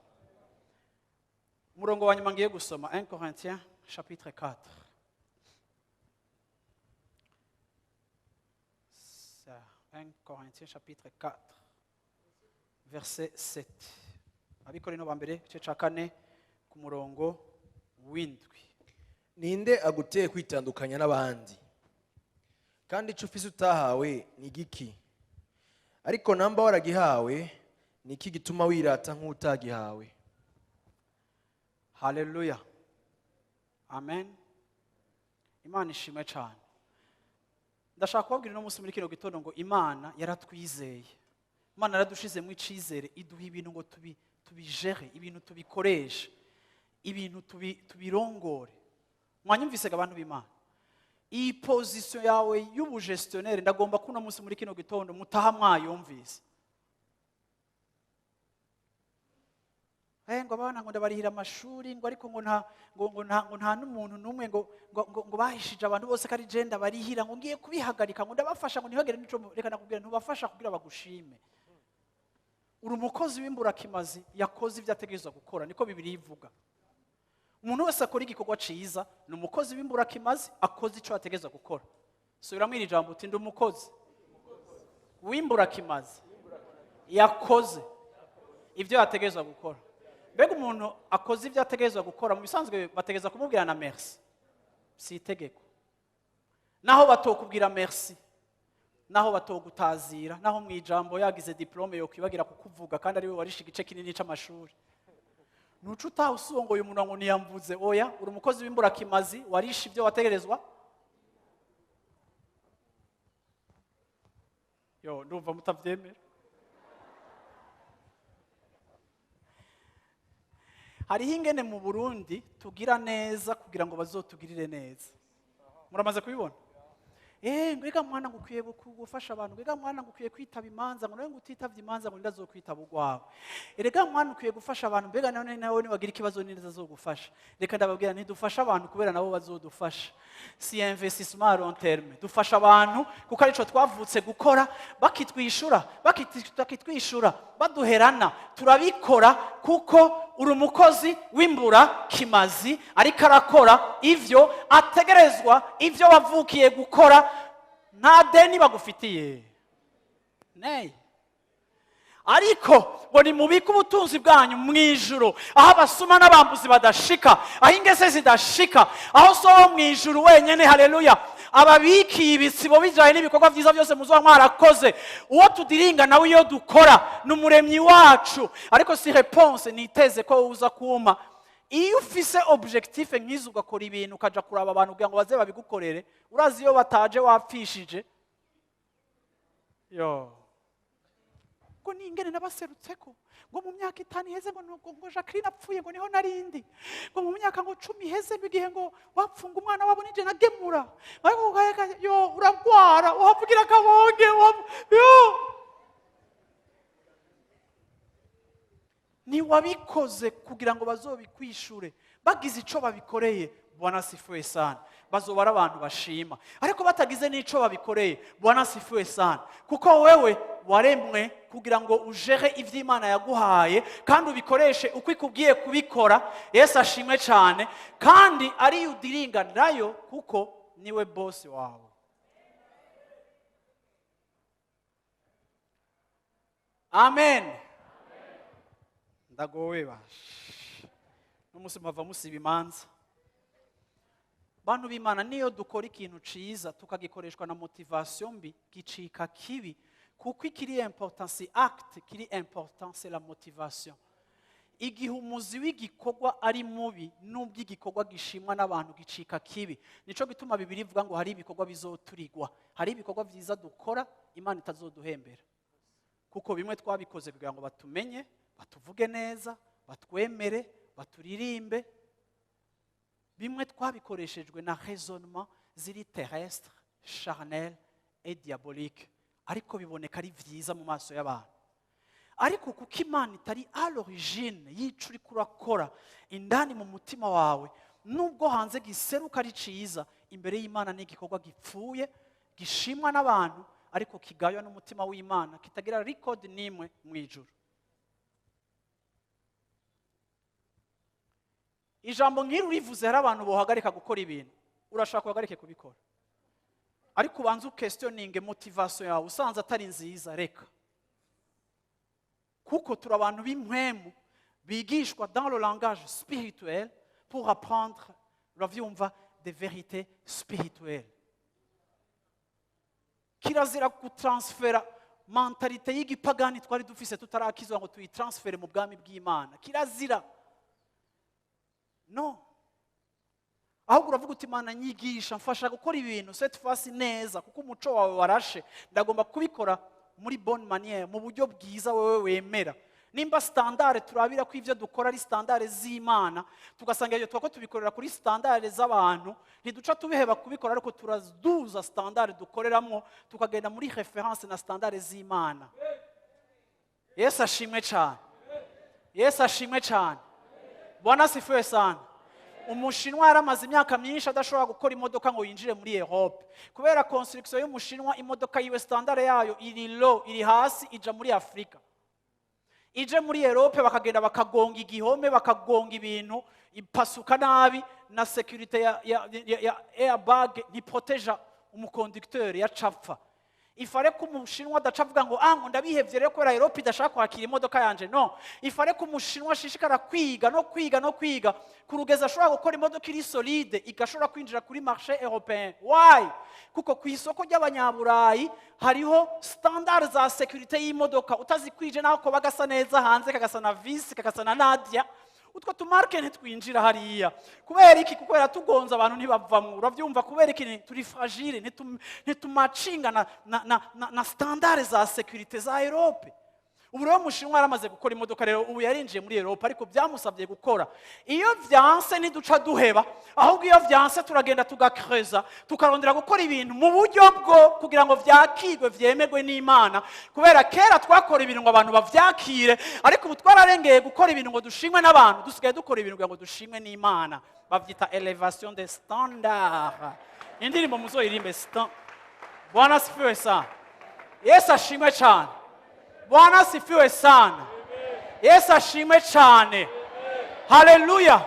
Umurongo wa nyuma ngiye gusoma, 1 Corinthiens chapitre 4. Ça, 1 Corinthiens chapitre 4 verset 7. Abakorinto ba mbere, igice cya kane, ku murongo w'indwi. Ninde aguteye kwitandukanya n'abandi? Kandi icyo ufise utahawe ni igiki? Ariko namba waragihawe, ni iki gituma wirata nk'utagihawe? Haleluya, amen. Imana ishimwe cyane. Ndashaka kubabwira uno munsi muri kino gitondo ngo Imana yaratwizeye, Imana yaradushizemo icyizere, iduha ibintu ngo tubijere, ibintu tubikoreshe, ibintu tubirongore. Mwanyumvise ga abantu b'Imana? Iyi position yawe y'ubugestionnaire, ndagomba ko uno munsi muri kino gitondo mutaha mwayumvise. Ngo abana ngo ndabarihira amashuri, ngo ariko ngo nta n'umuntu n'umwe, ngo bahishije abantu bose ko ari je ndabarihira, ngo ngiye kubihagarika, ngo ndabafasha ngo ntibagere n'ico. Reka nakubwira, ntubafasha kugira bagushime. Uri umukozi w'imburakimazi yakoze ibyo ategerezwa gukora. Niko Bibiliya ivuga. Umuntu wese akora igikorwa ciza ni umukozi w'imburakimazi akoze ico ategerezwa gukora. Subiramo iri jambo uti: "Ndi umukozi w'imburakimazi yakoze ibyo yategerezwa gukora." Mbega umuntu akoze ibyo ategerezwa gukora, mu bisanzwe bategereza kumubwira na merci? Si itegeko. Naho batokubwira merci, naho batogutazira, naho mu ijambo yagize diplôme yokwibagira kukuvuga kandi ari we warishe igice kinini c'amashuri, nuca utaha usongoye umuntu ngo ntiyamvuze. Oya, uri umukozi w'imburakimazi warishe ibyo wategerezwa. Yo, ndumva mutavyemera. Hariho ingene mu Burundi tugira neza kugira ngo bazotugirire neza. Muramaze kubibona? Ngo ega mwana, ngo ukwiye gufasha abantu, ngo ega mwana, ngo ukwiye kwitaba imanza, ngo nawe ngo utitavye imanza ngo ndazokwitaba ugwawe. Erega mwana, ukwiye gufasha abantu, mbega nawe niwagira ikibazo neza azogufasha. Reka ndababwira, ntidufasha abantu kubera nabo bazodufasha. Si investissement à long terme. Dufasha abantu kuko arico twavutse gukora, bakitwishura, bakitwishura, baduherana, turabikora kuko uri umukozi w'imbura kimazi ariko arakora ivyo ategerezwa, ivyo wavukiye gukora. Nta deni bagufitiye. Nei. Ariko ngo nimubike ubutunzi bwanyu mu ijuru, aho abasuma n'abambuzi badashika, aho ingese zidashika, aho so wo mu ijuru wenyene, haleluya. Ababikiye ibitsibo bijanye n'ibikorwa vyiza byose muzoba mwarakoze. Uwo tudiringa nawe iyo dukora ni Umuremyi wacu. Ariko si réponse niteze ko uza kuma. Iyo ufise objectif nk'izo, ugakora ibintu, ukaja kuraba abantu kugira ngo baze babigukorere, urazi iyo bataje wapfishije yo ngo ni ingene nabaserutseko, ngo mu myaka 5 iheze, ngo nuko ngo Jacqueline apfuye, ngo niho narindi, ngo mu myaka ngo 10 iheze, ngo igihe ngo wapfunga umwana wabo nije nagemura. Ariko yo uragwara, uhavugira akabonge yo ntiwabikoze kugira ngo bazobikwishure. Bagize ico babikoreye, Bwana asifiwe sana, bazoba ari abantu bashima. Ariko batagize n'ico babikoreye, Bwana asifiwe sana, kuko wewe waremwe kugira ngo ujere ivy'Imana yaguhaye kandi ubikoreshe uko ikubwiye kubikora. Yesu ashimwe cyane. Kandi ariyo udiringa nayo, kuko niwe boss wawe. Amen. Ndagowe bashe n'umunsi mpava musiba imanza. Bantu b'Imana, niyo dukora ikintu ciza tukagikoreshwa na motivation mbi, gicika kibi, kuko ikiri important si acte, kiri important c'est la motivation. Igihe umuzi w'igikorwa ari mubi, nubwo igikorwa gishimwa n'abantu, gicika kibi. Nico gituma Bibiliya ivuga ngo hari ibikorwa bizoturigwa, hari ibikorwa vyiza dukora Imana itazoduhembera, kuko bimwe twabikoze kugira ngo batumenye, batuvuge neza, batwemere, baturirimbe. Bimwe twabikoreshejwe na raisonnement ziri terrestre, charnel et diabolique, ariko biboneka ari vyiza mu maso y'abantu. Ariko kuko Imana itari à l'origine y'ico uriko urakora indani mu mutima wawe, nubwo hanze giseruka ari ciza, imbere y'Imana ni igikorwa gipfuye, gishimwa n'abantu ariko kigaywa n'umutima w'Imana, kitagira record n'imwe mu ijuru. Ijambo nk'iri urivuze, hari abantu bohagarika gukora ibintu. Urashaka uhagarike kubikora, ariko ubanze uquestioninge motivation yawe. Usanze atari nziza, reka, kuko turi abantu b'impwemu bigishwa dans le langage spirituel pour apprendre, uravyumva, des vérités spirituelles. Kirazira gutransfera mentalité y'igipagani twari dufise tutarakizwa ngo tuyitransfere mu bwami bw'Imana. Kirazira. No, ahubwo uravuga uti: "Imana nyigisha, mfasha gukora ibintu cette fois neza, kuko umuco wawe warashe. Ndagomba kubikora muri bonne manière, mu buryo bwiza wewe wemera." Nimba standard turabira ko ivyo dukora ari standard z'Imana, tugasanga ibyo twako tubikorera kuri standard z'abantu, ntiduca tubiheba kubikora, ariko turaduza standard dukoreramo, tukagenda muri référence na standard z'Imana. Yesu ashimwe cyane. Yesu ashimwe cyane. Bwana asifiwe sana. Umushinwa yaramaze imyaka myinshi adashobora gukora imodoka ngo yinjire muri Europe, kubera construction y'umushinwa. Imodoka yiwe standard yayo iri low, iri hasi. Ija muri Afrika, ije muri Europe, bakagenda bakagonga igihome, bakagonga ibintu, ipasuka nabi, na sécurité ya airbag ntiproteja umuconducteur, yacapfa. Ifare ko umushinwa adaca avuga ngo ah, ngo ndabihevye rero kubera Europe idashaka kwakira imodoka yanje. No, ifare ko umushinwa ashishikara kwiga no kwiga no kwiga kurugeza ashobora gukora imodoka iri solide, igashobora kwinjira kuri marché européen. Why? Kuko ku isoko ry'abanyaburayi hariho standard za sécurité y'imodoka. Utazikwije, naho koba gasa neza hanze, kagasa na visi, kagasa na Nadia, utwo tumarke ntitwinjira hariya. Kubera iki? Kubera tugonza abantu ntibavamwo, uravyumva? Kubera iki? Turi fragile, ntitumacinga na standard za sécurité za Europe. Ubu rero umushinwa yaramaze gukora imodoka rero, ubu yarinjiye muri Europe, ariko byamusabye gukora. Iyo vyanse ntiduca duheba, ahubwo iyo vyanse turagenda tugakreza, tukarondera gukora ibintu mu buryo bwo kugira ngo vyakirwe, vyemerwe n'Imana. Kubera kera twakora ibintu ngo abantu bavyakire, ariko ubu twararengeye gukora ibintu ngo dushimwe n'abantu, dusigaye dukora ibintu kugira ngo dushimwe n'Imana. Bavyita élévation des standards. Indirimbo muzoyirimbe. Bwana asifiwe sana. Yesu ashimwe cyane. Bwana asifiwe sana. Yesu ashimwe cyane. Haleluya.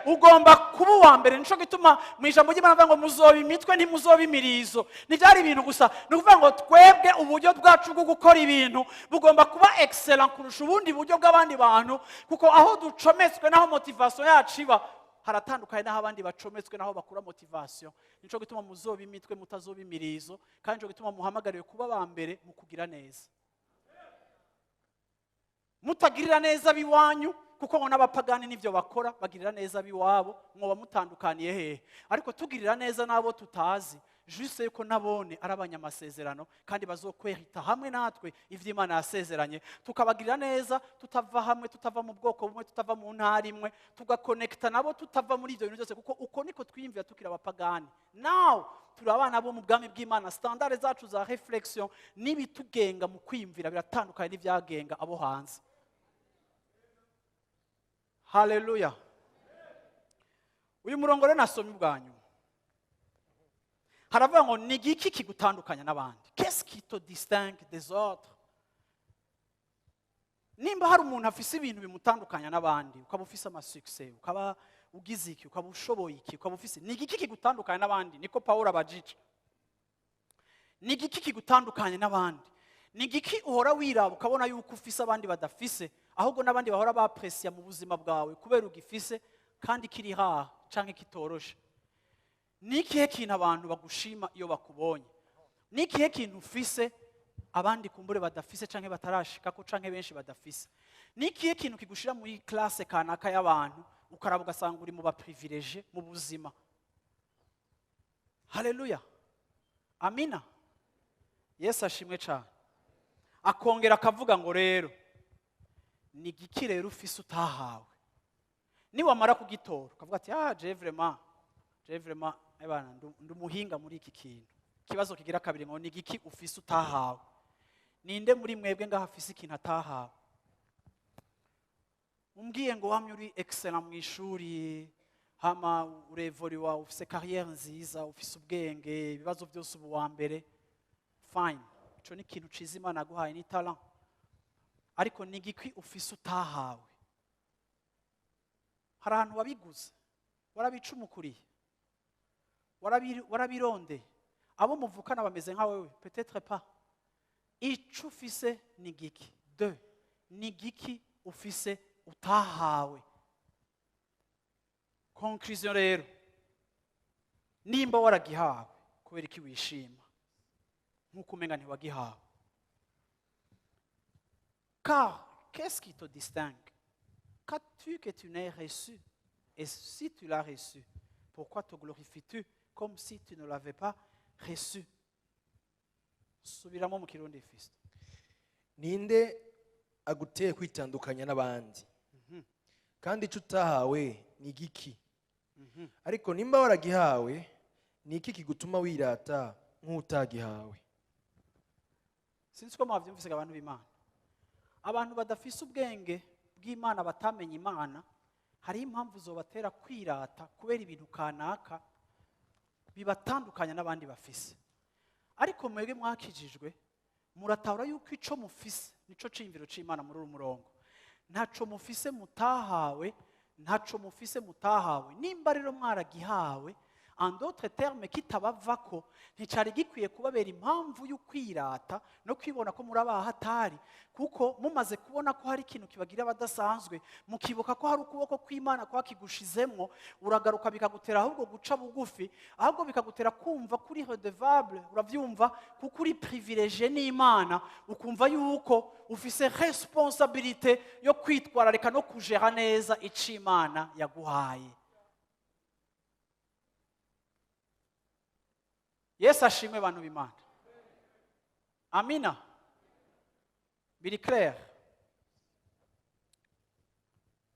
Ugomba kuba uwa mbere. Nico gituma mu ijambo ry'Imana avuga ngo muzoba imitwe, ntimuzoba imirizo. Ntibyari ibintu gusa, ni ukuvuga ngo twebwe uburyo bwacu bwo gukora ibintu bugomba kuba excellent kurusha ubundi buryo bw'abandi bantu, kuko aho ducometswe n'aho motivation yacu iba. Haratandukanye n'aho abandi bacometswe, n'aho bakura motivation. Nico gituma muzoba imitwe, mutazoba imirizo, kandi nico gituma muhamagariwe kuba ba mbere mu kugira neza, mutagirira neza abiwanyu, kuko ngo n'abapagani n'ibyo bakora, bagirira neza abiwabo. Mwoba mutandukaniye hehe? Ariko tugirira neza n'abo tutazi, juste yuko nabone ari abanyamasezerano kandi bazokwerita hamwe natwe ivyo Imana yasezeranye, tukabagirira neza tutava hamwe, tutava mu bwoko bumwe, tutava mu ntara imwe, tugakonekita nabo tutava muri ibyo bintu byose, kuko uko niko twiyumvira tukiri abapagani. Now turi abana bo mu bwami bw'Imana. Standard zacu za réflexion n'ibitugenga mu kwiyumvira biratandukanye n'ibyagenga abo hanze. Haleluya! Uyu murongo rero nasomye ubwa nyuma, haravuga ngo: ni igiki kigutandukanya n'abandi? Qu'est-ce qui te distingue des autres? Nimba hari umuntu afise ibintu bimutandukanya n'abandi, ukaba ufise ama succès, ukaba ugize iki, ukaba ushoboye iki, ukaba ufise, ni igiki kigutandukanya n'abandi? Niko Pawulo abajije. Ni igiki kigutandukanya n'abandi? Ni igiki uhora wiraba ukabona yuko ufise abandi badafise, ahubwo n'abandi bahora bapresiya mu buzima bwawe kubera ugifise kandi kiri haha canke kitoroshe? Ni ikihe kintu abantu bagushima iyo bakubonye? Ni ikihe kintu ufise abandi kumbure badafise, canke batarashikako, canke benshi badafise? Ni ikihe kintu kigushira muri classe kanaka y'abantu, ukaraba ugasanga uri mu ba privilégiés mu buzima? Haleluya, amina, Yesu ashimwe cyane. Akongera akavuga ngo: rero ni igiki rero ufise utahawe? Niwamara kugitora ukavuga ati: "Ah, je vraiment, je vraiment, ebana, ndi umuhinga muri iki kintu." Ikibazo kigira kabiri ngo: ni igiki ufise utahawe? Ninde muri mwebwe ngaho afise ikintu atahawe? Umbwiye ngo wamye uri excellent mu ishuri, hama urevoriwa, ufise carrière nziza, ufise ubwenge, ibibazo byose ubu wa mbere, fine, ico ni ikintu ciza Imana yaguhaye, ni talent. Ariko ni igiki ufise utahawe? Hari ahantu wabiguze, warabicumukuriye, warabirondeye? Abo muvukana bameze nka wewe? Peut-être pas. Ico ufise ni giki? De ni giki ufise utahawe? Conclusion rero: nimba waragihawe, kubera iki wishima nk'uko umenga ntiwagihawe? Car qu'est-ce qui te distingue? Qu'as-tu que tu n'aies reçu? Et si tu l'as reçu, pourquoi te glorifies-tu comme si tu ne l'avais pas reçu? Subiramo mu Kirundi, Fiston. Ninde aguteye kwitandukanya n'abandi? Kandi icyo utahawe ni igiki? Ariko nimba waragihawe, ni iki kigutuma wirata nk'utagihawe? Sinzi ko mwabyumvise, abantu b'Imana. Abantu badafise ubwenge bw'Imana, batamenye Imana, hariho impamvu zobatera kwirata kubera ibintu kanaka bibatandukanya n'abandi bafise. Ariko mwebwe mwakijijwe, muratahura yuko ico mufise nico ciyumviro c'Imana muri uru murongo: ntaco mufise mutahawe, ntaco mufise mutahawe. Nimba rero mwaragihawe, en d'autres termes, kitabavako, nticari gikwiye kubabera impamvu y'ukwirata no kwibona ko muri abahatari, kuko mumaze kubona ko hari ikintu kibagira abadasanzwe, mukibuka ko hari ukuboko kw'Imana kwakigushizemwo, uragaruka bikagutera ahubwo guca bugufi, ahubwo bikagutera kumva kuri redevable, uravyumva, kuko uri privilégié n'Imana, ukumva yuko ufise responsabilité yo kwitwararika no kujera neza ico Imana yaguhaye. Yesu ashimwe, bantu b'Imana. Amina. Biri clair?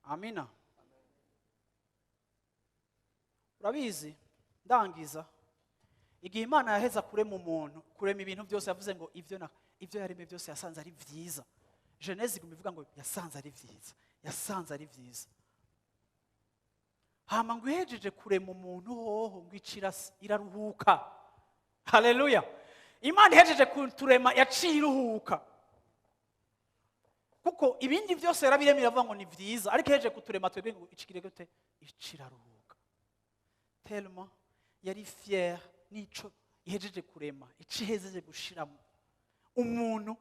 Amina. Urabizi, ndangiza, igihe Imana yaheza kurema umuntu, kurema ibintu byose, yavuze ngo ibyo na ibyo yaremye byose yasanze ari byiza. Genèse iguma ivuga ngo yasanze ari byiza, yasanze ari byiza. Hama ngo ihejeje kurema umuntu hoho, ngo icira iraruhuka. Haleluya! Imana ihejeje kuturema yaciye iruhuka, kuko ibindi byose yarabiremye iravuga ngo ni byiza, ariko ihejeje kuturema twebwe ngo icikire gute? Iciraruhuka. Tellement yari fier n'ico ihejeje kurema, ico ihejeje gushiramo umuntu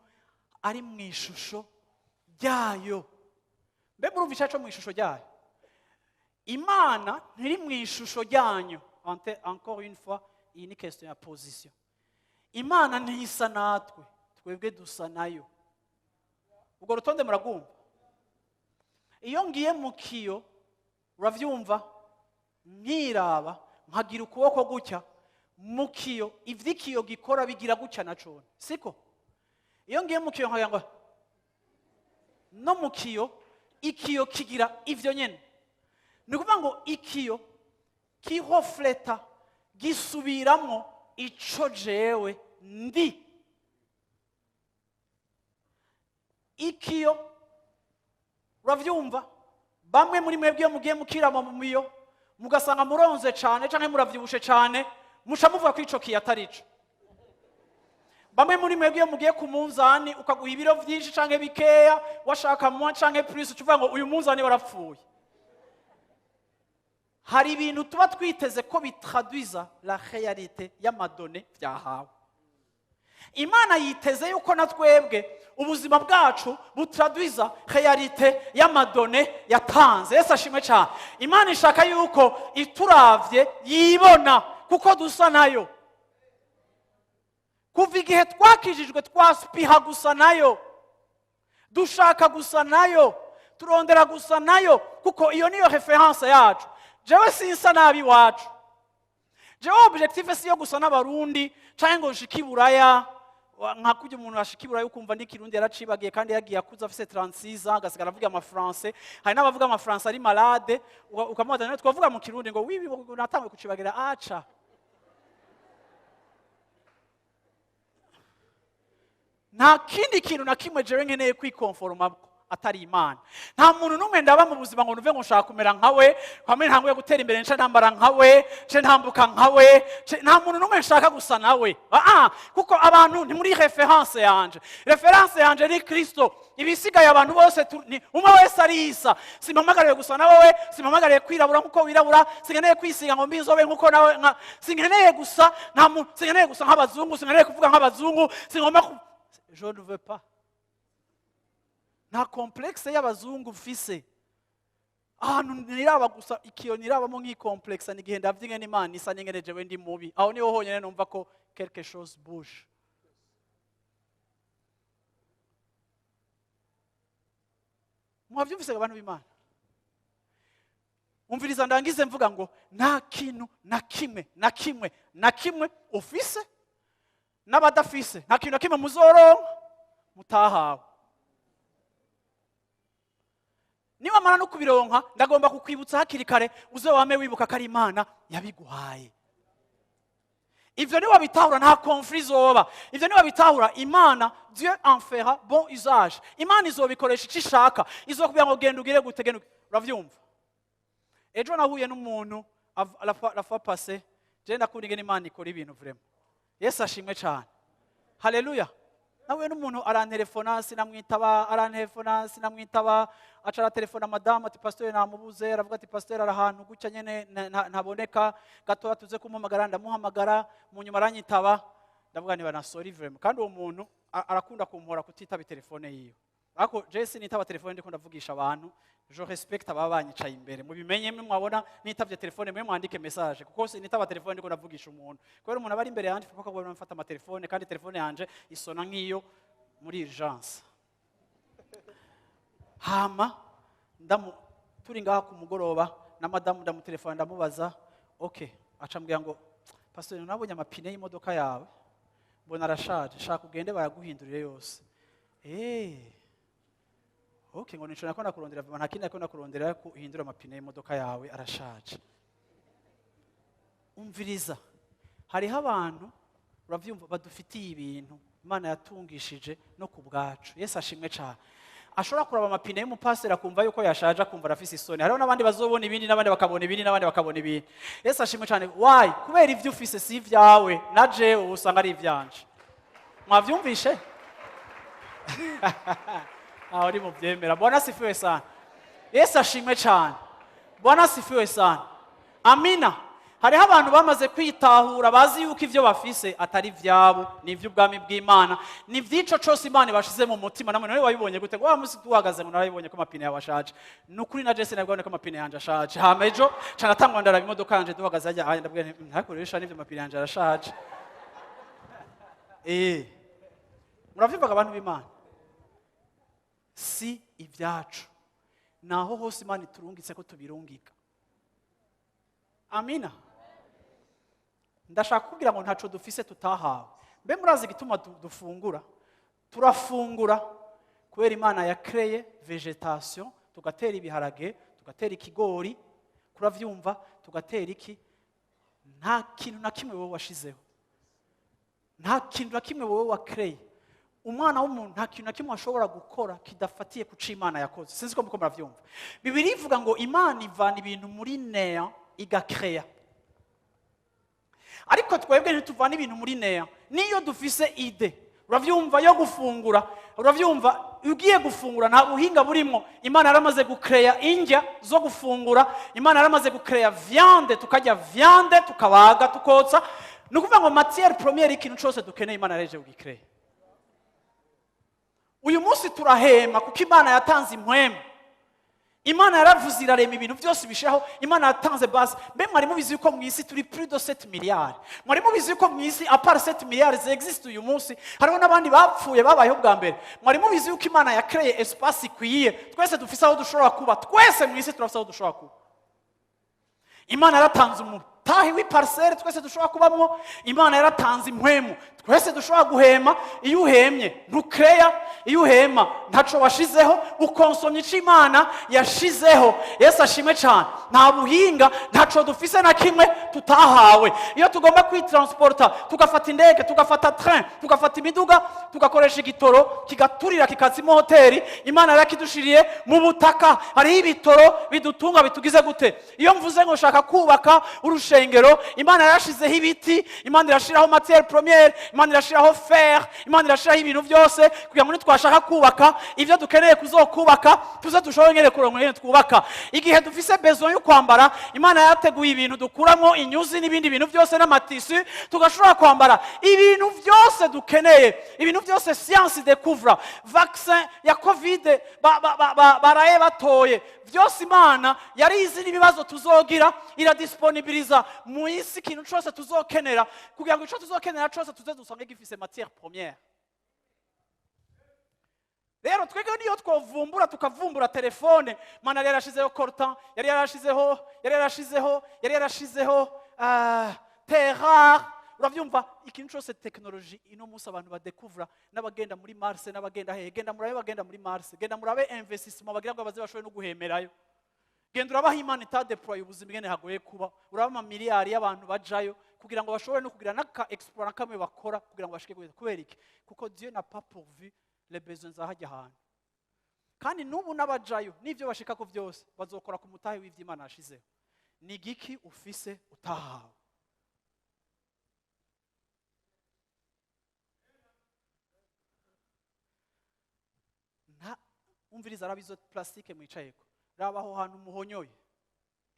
ari mu ishusho ryayo. Mbe murumva icaco mu ishusho ryayo? Imana ntiri mu ishusho ryanyu. Encore une fois, iyi ni question ya position. Imana ntisa natwe, twebwe dusa nayo. Ubwo rutonde muragumva? Iyo ngiye mu kiyo, uravyumva, nkiraba nkagira ukuboko gutya mu kiyo, ivy'ikiyo gikora bigira gutya na cone, siko? Iyo ngiye mu kiyo nkagira ngo no mu kiyo, ikiyo kigira ivyo nyene. Ni ukuvuga ngo ikiyo kireflète, gisubiramwo ico jewe ndi. Ikiyo, uravyumva, bamwe muri mwebwe iyo mugiye mukirama mu miyo mugasanga muronze cane canke muravyibushe cane, muca muvuga ko ico kiyo atari ico. Bamwe muri mwebwe iyo mugiye ku munzani ukaguha ibiro vyinshi canke bikeya, washaka moins canke plus, uca uvuga ngo uyu munzani warapfuye. Hari ibintu tuba twiteze ko bitraduiza la réalité y'ama données vyahawe. Imana yiteze yuko na twebwe ubuzima bwacu butraduiza réalité y'ama données yatanze. Yesu ashimwe cyane. Imana ishaka yuko ituravye yibona kuko dusa nayo. Kuva igihe twakijijwe twaspiha gusa nayo, dushaka gusa nayo, turondera gusa nayo, kuko iyo niyo référence yacu. Jewe sinsa nabi iwacu. Jewe objectif si yo gusa n'Abarundi canke ngo nshike iburaya. Nka kurya umuntu ashika iburaya ukumva n'ikirundi yaracibagiye, kandi yagiye akuze afise 36 ans, agasigara avuga amafrançais. Hari n'abavuga amafrançais ari malade, ukamubaza none twavuga mu Kirundi, ngo wibi, natanguye kucibagira aca. Nta kindi kintu na kimwe jewe nkeneye kwikonforoma atari Imana. Nta muntu n'umwe ndaba mu buzima ngo nuve ngo nshaka kumera nkawe, kwamwe ntanguye gutera imbere nce ntambara nkawe, nce ntambuka nkawe, nta muntu n'umwe nshaka gusa nawe. Ah, kuko abantu ni muri référence yanje. Référence yanje ni Kristo. Ibisigaye abantu bose ni umwe wese arisa. Simpamagariwe gusa na wowe, simpamagariwe kwirabura nkuko wirabura, sinkeneye kwisiga ngo mbe inzobe nkuko nawe sinkeneye gusa nta muntu, sinkeneye gusa nk'abazungu, sinkeneye kuvuga nk'abazungu, singomba ku je ne veux pas. Nta complexe y'abazungu mfise. Ahantu niraba gusa ikiyo nirabamo nk'icomplexe ni igihe ndavye ingene Imana isa n'ingene jewe ndi mubi. Aho niho honyine numva ko quelque chose bouge. Mwavyumvise, abantu b'Imana? Umviriza, ndangize mvuga ngo nta kintu na kimwe na kimwe na kimwe ufise n'abadafise, nta kintu na kimwe muzoronka mutahawe. Niwamara no kubironka, ndagomba kukwibutsa hakiri kare, uze wame wibuka ko ari Imana yabiguhaye. Ivyo niwabitahura, nta conflit izoba. Ivyo niwabitahura, Imana, Dieu en fera bon usage. Imana izobikoresha icyo ishaka, izokubwira ngo genda ugire gute, genda ugire. Uravyumva, ejo nahuye n'umuntu la fois passée. Je ndakunda ingene Imana ikora ibintu vraiment. Yesu ashimwe cyane, haleluya. Nahuye n'umuntu arantelefona sinamwitaba, arantelefona sinamwitaba, aca aratelefona madamu ati: "Pasiteri namubuze." Aravuga ati: "Pasiteri ari ahantu gutya nyene ntaboneka gatoya, tuze kumuhamagara." Ndamuhamagara, mu nyuma aranyitaba. Ndavuga niba na sorry vraiment. Kandi uwo muntu arakunda kumpora kutitaba telefone yiwe, ariko je sinitaba telefone ndiko ndavugisha abantu. Je respecte ababa banyicaye imbere. Mubimenye, mwe mwabona nitavye telefone, mwe mwandike message, kuko sinitaba telefone ndiko ndavugisha umuntu, kubera umuntu aba ari imbere yanje kuko agomba mfata amatelefone, kandi telefone yanje isona nk'iyo muri urgence. Hama ndamu turi ngaha ku mugoroba na madamu, ndamutelefona, ndamubaza okay, aca ambwira ngo: "Pastor, nabonye amapine y'imodoka yawe mbona arashaje, shaka ugende bayaguhindurire yose." Okay, ngo nico nako nakurondera vuba, nta kindi nako nakurondera ko uhindura amapine y'imodoka yawe arashaje. Umviriza, hariho abantu, uravyumva, badufitiye ibintu Imana yatungishije no ku bwacu. Yesu ashimwe cyane. Ashobora kuraba amapine y'umupasiteri akumva yuko yashaje, akumva arafise isoni. Hariho n'abandi bazobona ibindi, n'abandi bakabona ibindi, n'abandi bakabona ibindi. Yesu ashimwe cyane. Why? Kubera ibyo ufise si ibyawe, na jewe usanga ari ivyanje. Mwavyumvishe aho uri mubyemera? Bwana asifiwe sana. Yesu ashimwe cyane. Bwana asifiwe sana. Amina. Hariho abantu bamaze kwitahura, bazi yuko ivyo bafise atari ivyabo, ni ivy'ubwami bw'Imana, ni ivy'ico cose Imana ibashize mu mutima. Namwe none wabibonye gute? Ngo wa musi duhagaze ngo narabibonye ko amapine yawe ashaje. Ni ukuri na Jesse nabwo ko amapine yanje ashaje. Hama ejo ca natangwa ndaraba imodoka yanje duhagaze hajya, hajya, ndabwira nti ntakoresha n'ivyo, amapine yanje arashaje. Muravyumvaga abantu b'Imana? Si ibyacu, naho hose Imana iturungitse ko tubirungika. Amina. Ndashaka kubwira ngo ntaco dufise tutahawe. Mbe murazi igituma dufungura? Turafungura kubera Imana yakreye végétation, tugatera ibiharage, tugatera ikigori, kuravyumva, tugatera iki. Nta kintu na kimwe wowe washizeho, nta kintu na kimwe wowe wakreye. Umwana w'umuntu nta kintu na kimwe ashobora gukora kidafatiye ku co Imana yakoze. Sinzi ko muko muravyumva. Bibiliya ivuga ngo Imana ivana ibintu muri néant igakreya, ariko twebwe ntituvana ibintu muri néant. Niyo dufise idée, uravyumva, yo gufungura, uravyumva, ugiye gufungura nta buhinga burimo. Imana yaramaze gukereya indya zo gufungura, Imana yaramaze gukereya viande, tukarya viande, tukabaga, tukotsa. Ni ukuvuga ngo matière première, ikintu cyose dukeneye, Imana yareje kugikereya. Uyu munsi turahema kuko Imana yatanze impwemu. Imana yaravuze, irarema ibintu byose ibishaho. Imana yatanze base. Mbe mwari mubizi yuko mu isi turi plus de 7 miliyari? Mwari mubizi yuko mu isi, à part 7 miliyari zexiste uyu munsi, hariho n'abandi bapfuye babayeho bwa mbere? Mwari mubizi yuko Imana yakreye espace ikwiye, twese dufise aho dushobora kuba? Twese mu isi turafise aho dushobora kuba. Imana yaratanze umutahe w'iparcelle twese dushobora kubamwo. Imana yaratanze impwemu, twese dushobora guhema. Iyo uhemye ntukeya, iyo uhema ntaco washizeho, ukonsomya ico Imana yashizeho. Yesu ashimwe cyane. Nta buhinga, ntaco dufise na kimwe tutahawe. Iyo tugomba kwitransporta, tugafata indege, tugafata train, tugafata imiduga, tugakoresha igitoro kigaturira kikaza imoteri, Imana yarakidushiriye mu butaka. Hariho ibitoro bidutunga bitugize gute. Iyo mvuze ngo nshaka kubaka urushengero, Imana yarashizeho ibiti, Imana irashiraho matière première, Imana irashiraho fer, Imana irashiraho ibintu byose kugira ngo nitwashaka kubaka ibyo dukeneye kuzokubaka, tuze dushobore nyene kuronka nyene twubaka. Igihe dufise besoin yo kwambara, Imana yateguye ibintu dukuramo inyuzi n'ibindi bintu byose n'amatissu, tugashobora kwambara. Ibintu byose dukeneye, ibintu byose science découvre, vaccin ya Covid baraye batoye, byose Imana yari izi n'ibibazo tuzogira, iradisponibiliza mu isi ikintu cyose tuzokenera, kugira ngo ico tuzokenera cyose tuze dusange gifise matière première. Rero twebwe niyo twovumbura, tukavumbura telefone, Mana yari yarashizeho coltan, yari yarashizeho terre. Uravyumva, ikintu cyose tekinoloji ino munsi abantu badekuvura, n'abagenda muri Mars, n'abagenda hehe, genda murabe bagenda muri Mars, genda murabe investissement bagira ngo baze bashobore no guhemerayo. Genda urabaha Imana itadeploye ubuzima ingene hagoye kuba. Uraba amamiliyari y'abantu bajayo kugira ngo bashobore no kugira n'aka exploit kamwe bakora kugira ngo bashike kubera iki? Kuko Dieu n'a pas pourvu les besoins za hajya hantu. Kandi n'ubu n'abajayo n'ibyo bashikako byose bazokora ku mutahe w'ivyo Imana yashizeho. Ni igiki ufise utahawe? Nta umviriza, raba izo plastique mwicayeko, raba aho hantu muhonyoye.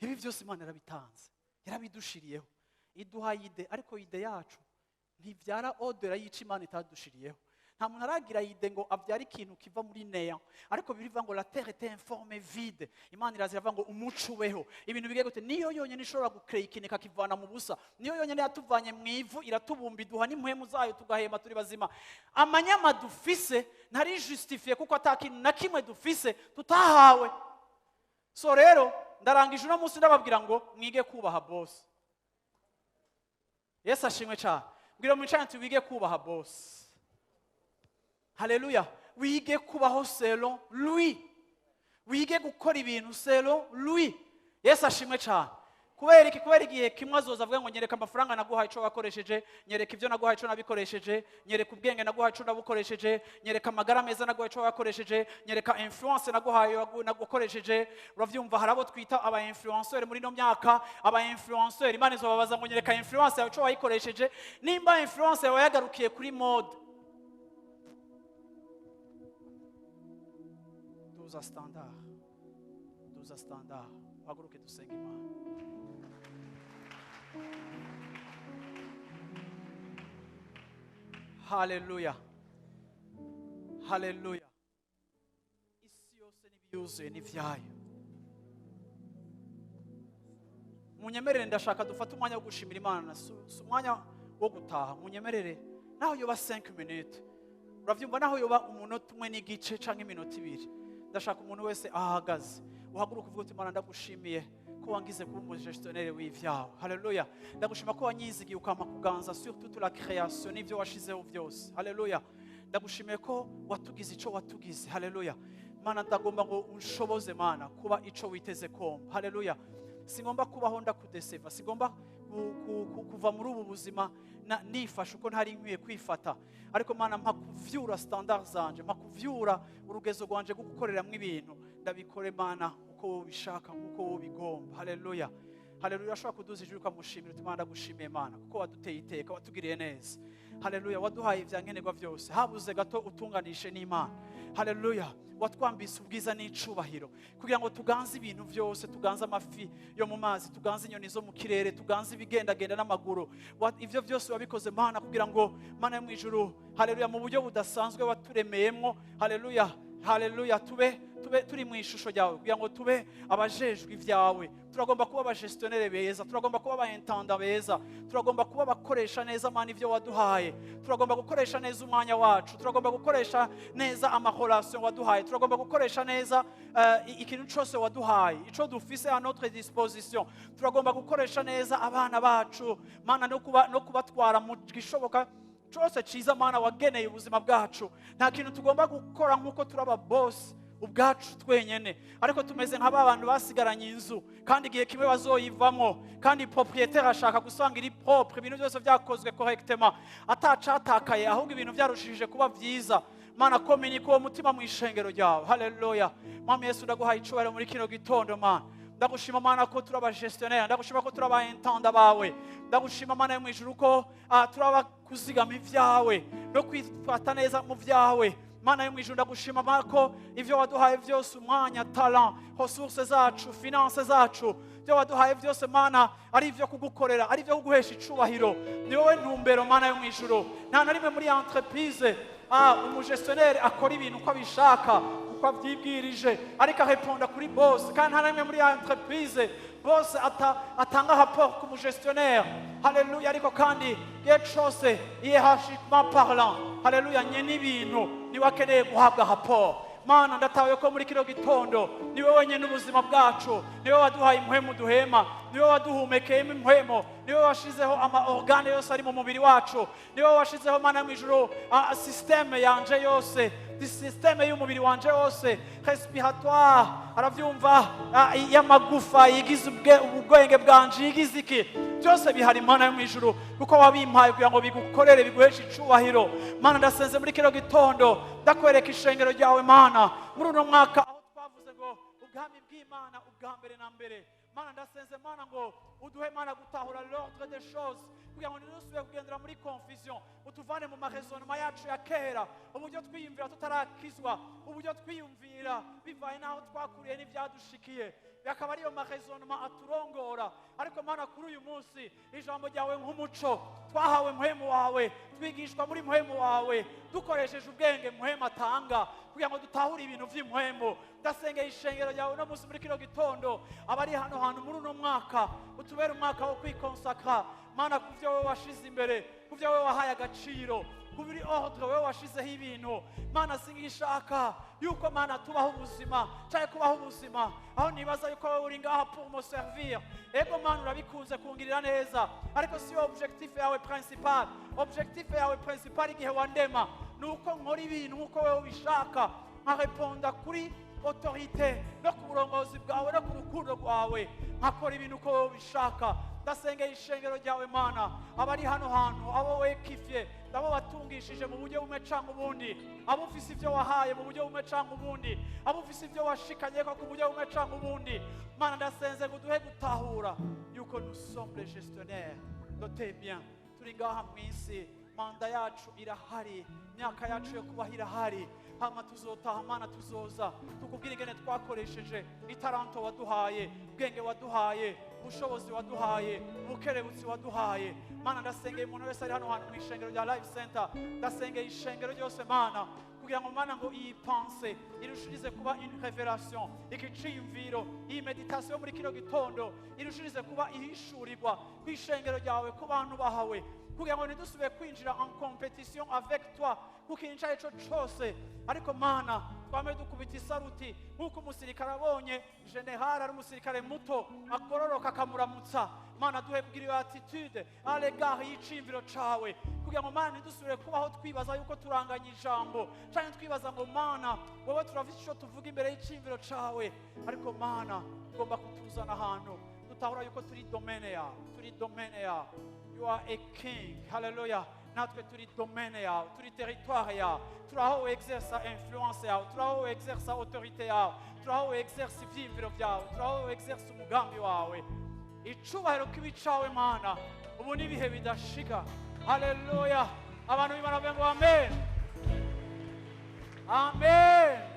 Ibi byose Imana yarabitanze, yarabidushiriyeho, iduha idée. Ariko idée yacu ntibyara au-delà y'ico Imana itadushiriyeho. Nta muntu aragira idée ngo abyare ikintu kiva muri néant. Ariko birivuga ngo la terre était informe, vide. Imana iraza iravuga ngo umuco ubeho. Ibintu bigiye gute? Niyo yonyine ishobora gukreye ikintu ikakivana mu busa. Niyo yonyine yatuvanye mu ivu, iratubumba, iduha n'impwemu zayo, tugahema, turi bazima. Amanyama dufise ntari justifié, kuko ata kintu na kimwe dufise tutahawe. So rero ndarangije uno munsi ndababwira ngo mwige kubaha boss. Yesu ashimwe cyane. Mbwira mwicarane nti wige kubaha boss. Haleluya. Wige kubaho selon lui, wige gukora ibintu selon lui. Yesu ashimwe cyane. Kubera iki? Kubera igihe kimwe azoza avuga ngo nyereka amafaranga naguhaye ico wakoresheje, nyereka ibyo naguhaye ico nabikoresheje, nyereka ubwenge naguhaye ico nabukoresheje, nyereka amagara meza naguhaye ico wakoresheje, nyereka influence naguhaye nagukoresheje. Uravyumva, hari abo twita aba influenceur muri no myaka, aba influenceur. Imana izobabaza ngo nyereka influence yawe ico wayikoresheje. Nimba influence yawe yagarukiye kuri mode, duza standard, duza standard. Uhaguruke dusenge Imana. Haleluya, haleluya! Isi yose n'ibiyuzuye n'ibyayo. Munyemerere, ndashaka dufate umwanya wo gushimira Imana. Si umwanya wo gutaha. Munyemerere, naho yoba 5 minutes, uravyumva, naho yoba umunota umwe n'igice canke iminota 2, ndashaka umuntu wese ahagaze uhaguruka uvuga uti: "Mana, ndagushimiye ko wangize kuba umugestionnaire w'ivyawe." Haleluya! Ndagushima ko wanyizigiye, ukampa kuganza sur toute la création n'ivyo washizeho byose. Haleluya! Ndagushimiye ko watugize ico watugize. Haleluya! Mana, ndagomba ngo unshoboze, Mana, kuba ico witeze komba. Haleluya! Singomba kubaho ndakudeseva, singomba kuva muri ubu buzima nifashe uko ntari nkwiye kwifata. Ariko Mana, mpa kuvyura standard zanje, mpa kuvyura urugezo rwanje rwo gukoreramwo ibintu, ndabikore, Mana, uko wowe ubishaka, nkuko wowe ubigomba. Haleluya, haleluya! Urashobora kuduza ijwi ukamushimira uti: "Mana, ndagushimiye, Mana, kuko waduteye iteka, watugiriye neza." Haleluya! Waduhaye ibyankenerwa byose, habuze gato utunganishe n'Imana. Haleluya! Watwambise ubwiza n'icubahiro kugira ngo tuganze ibintu byose, tuganze amafi yo mu mazi, tuganze inyoni zo mu kirere, tuganze ibigendagenda n'amaguru. Ivyo byose wabikoze, Mana, kugira ngo, Mana yo mu ijuru, haleluya, mu buryo budasanzwe waturemeyemwo, haleluya, haleluya, tube turi mu ishusho ryawe, kugira ngo tube abajejwe ibyawe. Turagomba kuba abagestionnaire beza, turagomba kuba abaintendant beza, turagomba kuba abakoresha neza, Mana, ibyo waduhaye. Turagomba gukoresha neza umwanya wacu, turagomba gukoresha neza amarelation waduhaye, turagomba gukoresha neza ikintu cyose waduhaye, ico dufise à notre disposition. Turagomba gukoresha neza abana bacu, Mana, no kubatwara mu gishoboka cyose cyiza, Mana, wageneye ubuzima bwacu. Nta kintu tugomba gukora nk'uko turaba boss ubwacu twenyene, ariko tumeze nka ba bantu basigaranye inzu, kandi igihe kimwe bazoyivamo, kandi propriétaire ashaka gusanga iri propre, ibintu byose byakozwe correctement, atacatakaye, ahubwo ibintu byarushije kuba byiza. Mana, kominika uwo mutima mu ishengero ryawe. Haleluya! Mwami Yesu, ndaguhaye icubahiro muri kino gitondo. Mana, ndagushima, Mana, ko turi abagestionnaire. Ndagushima ko turi abaintendant bawe. Ndagushima, Mana yo mu ijuru, ko turaba kuzigama ibyawe no kwifata neza mu byawe. Mana yo mu ijuru, ndagushima, Mana, ko ibyo waduhaye byose, umwanya, talent, ressources zacu, finance zacu, ibyo waduhaye byose, Mana, ari ibyo kugukorera, ari ibyo kuguhesha icubahiro. Ni wowe ntumbero, Mana yo mu ijuru. Nta na rimwe muri entreprise umugestionnaire akora ibintu uko abishaka, uko abyibwirije, ariko areponda kuri boss. Kandi nta na rimwe muri entreprise boss atanga rapport ku mugestionnaire. Haleluya! Ariko kandi igihe cose, hiérarchiquement parlant, haleluya, nyene ibintu niwe akeneye guhabwa rapport. Mana, ndatawe ko muri kino gitondo niwe wenyine ubuzima bwacu, niwe waduhaye impwemu duhema, niwe waduhumekeyemo impwemu, niwe washizeho ama organe yose ari mu mubiri wacu, niwe washizeho, Mana yo mu ijuru, système yanje yose, système y'umubiri wanje wose respiratoire, aravyumva, y'amagufa yigize ubwenge bwanje, yigize iki, byose bihari, Mana yo mu ijuru, kuko wabimpaye kugira ngo bigukorere, biguheshe icubahiro. Mana, ndasenze muri kino gitondo, ndakwereka ishengero ryawe, Mana, muri uno mwaka aho twavuze ngo ubwami bw'Imana ubwa mbere na mbere. Mana, ndasenze, Mana, ngo uduhe, Mana, gutahura l'ordre des choses, kugira ngo ntidusubire kugendera muri confusion. Utuvane mu maraisonnement yacu ya kera, uburyo twiyumvira tutarakizwa, uburyo twiyumvira bivaye n'aho twakuriye n'ibyadushikiye, akaba ariyo maraisonnement aturongora. Ariko Mana, kuri uyu munsi, ijambo ryawe nk'umuco twahawe, muhemu wawe, twigishwa muri muhemu wawe, dukoresheje ubwenge muhemu atanga kugira ngo dutahure ibintu by'imuhemu. Ndasengeye ishengero ryawe uno munsi muri kino gitondo, abari hano hantu muri uno mwaka, utubere umwaka wo kwikonsakra, Mana, ku byo wowe washize imbere, ku byo wowe wahaye agaciro, kuri ordre wowe washizeho ibintu. Mana, singishaka yuko, Mana, tubaho ubuzima cyangwa kubaho ubuzima aho nibaza yuko wowe uri ngaha pour me servir. Ego Mana, urabikunze kungirira neza, ariko si yo objectif yawe principal. Objectif yawe principal igihe wandema ni uko nkora ibintu nk'uko wowe ubishaka, nkareponda kuri autorité no ku burongozi bwawe no ku rukundo rwawe, nkakora ibintu uko wowe ubishaka. Ndasengeye ishengero ryawe, Mana, abari hano hantu, abo wekifye, abo watungishije mu buryo bumwe cyangwa ubundi, abo ufise ibyo wahaye mu buryo bumwe cyangwa ubundi, abo ufise ibyo washikanye ko ku buryo bumwe cyangwa ubundi. Mana, ndasenze ngo uduhe gutahura yuko nous sommes les gestionnaires de tes biens. Turi ngaha mu isi, mandat yacu irahari, imyaka yacu yo kubaho irahari. Hama tuzotaha, Mana, tuzoza tukubwira ingene twakoresheje itaranto waduhaye, ubwenge waduhaye, ubushobozi waduhaye, ubukerebutsi waduhaye. Mana, ndasengeye umuntu wese ari hano hantu mu ishengero rya Life Center, ndasengeye ishengero ryose, Mana, kugira ngo, Mana, ngo iyi pensée irushirize kuba une révélation, iki ciyumviro, iyi méditation yo muri kino gitondo irushirize kuba ihishurirwa ku ishengero ryawe, ku bantu bahawe, kugira ngo ntidusubire kwinjira en compétition avec toi ku kintu icyo ari cyo cyose, ariko Mana, twame dukubita isaruti nk'uko umusirikare abonye général ari umusirikare muto agororoka akamuramutsa. Mana, duhe kugira iyo attitude à l'égard y'iciyumviro cawe, kugira ngo, Mana, ntidusubire kubaho twibaza yuko turanganya ijambo canke twibaza ngo, Mana, wowe turafite ico tuvuga imbere y'iciyumviro cawe. Ariko Mana, ugomba kutuzana ahantu dutahura yuko turi domaine yawe, turi domaine yawe. You are a king, haleluya. Natwe turi domaine yawe, turi territoire yawe, turi aho exerça influence yawe, turi aho exerça autorité yawe, turi aho exerça ivyiyumviro byawe, turi aho exerça umugambi wawe. Icubahiro kibi cawe, Mana, ubu n'ibihe bidashika. Haleluya! Abantu b'Imana bavuge ngo amen, amen.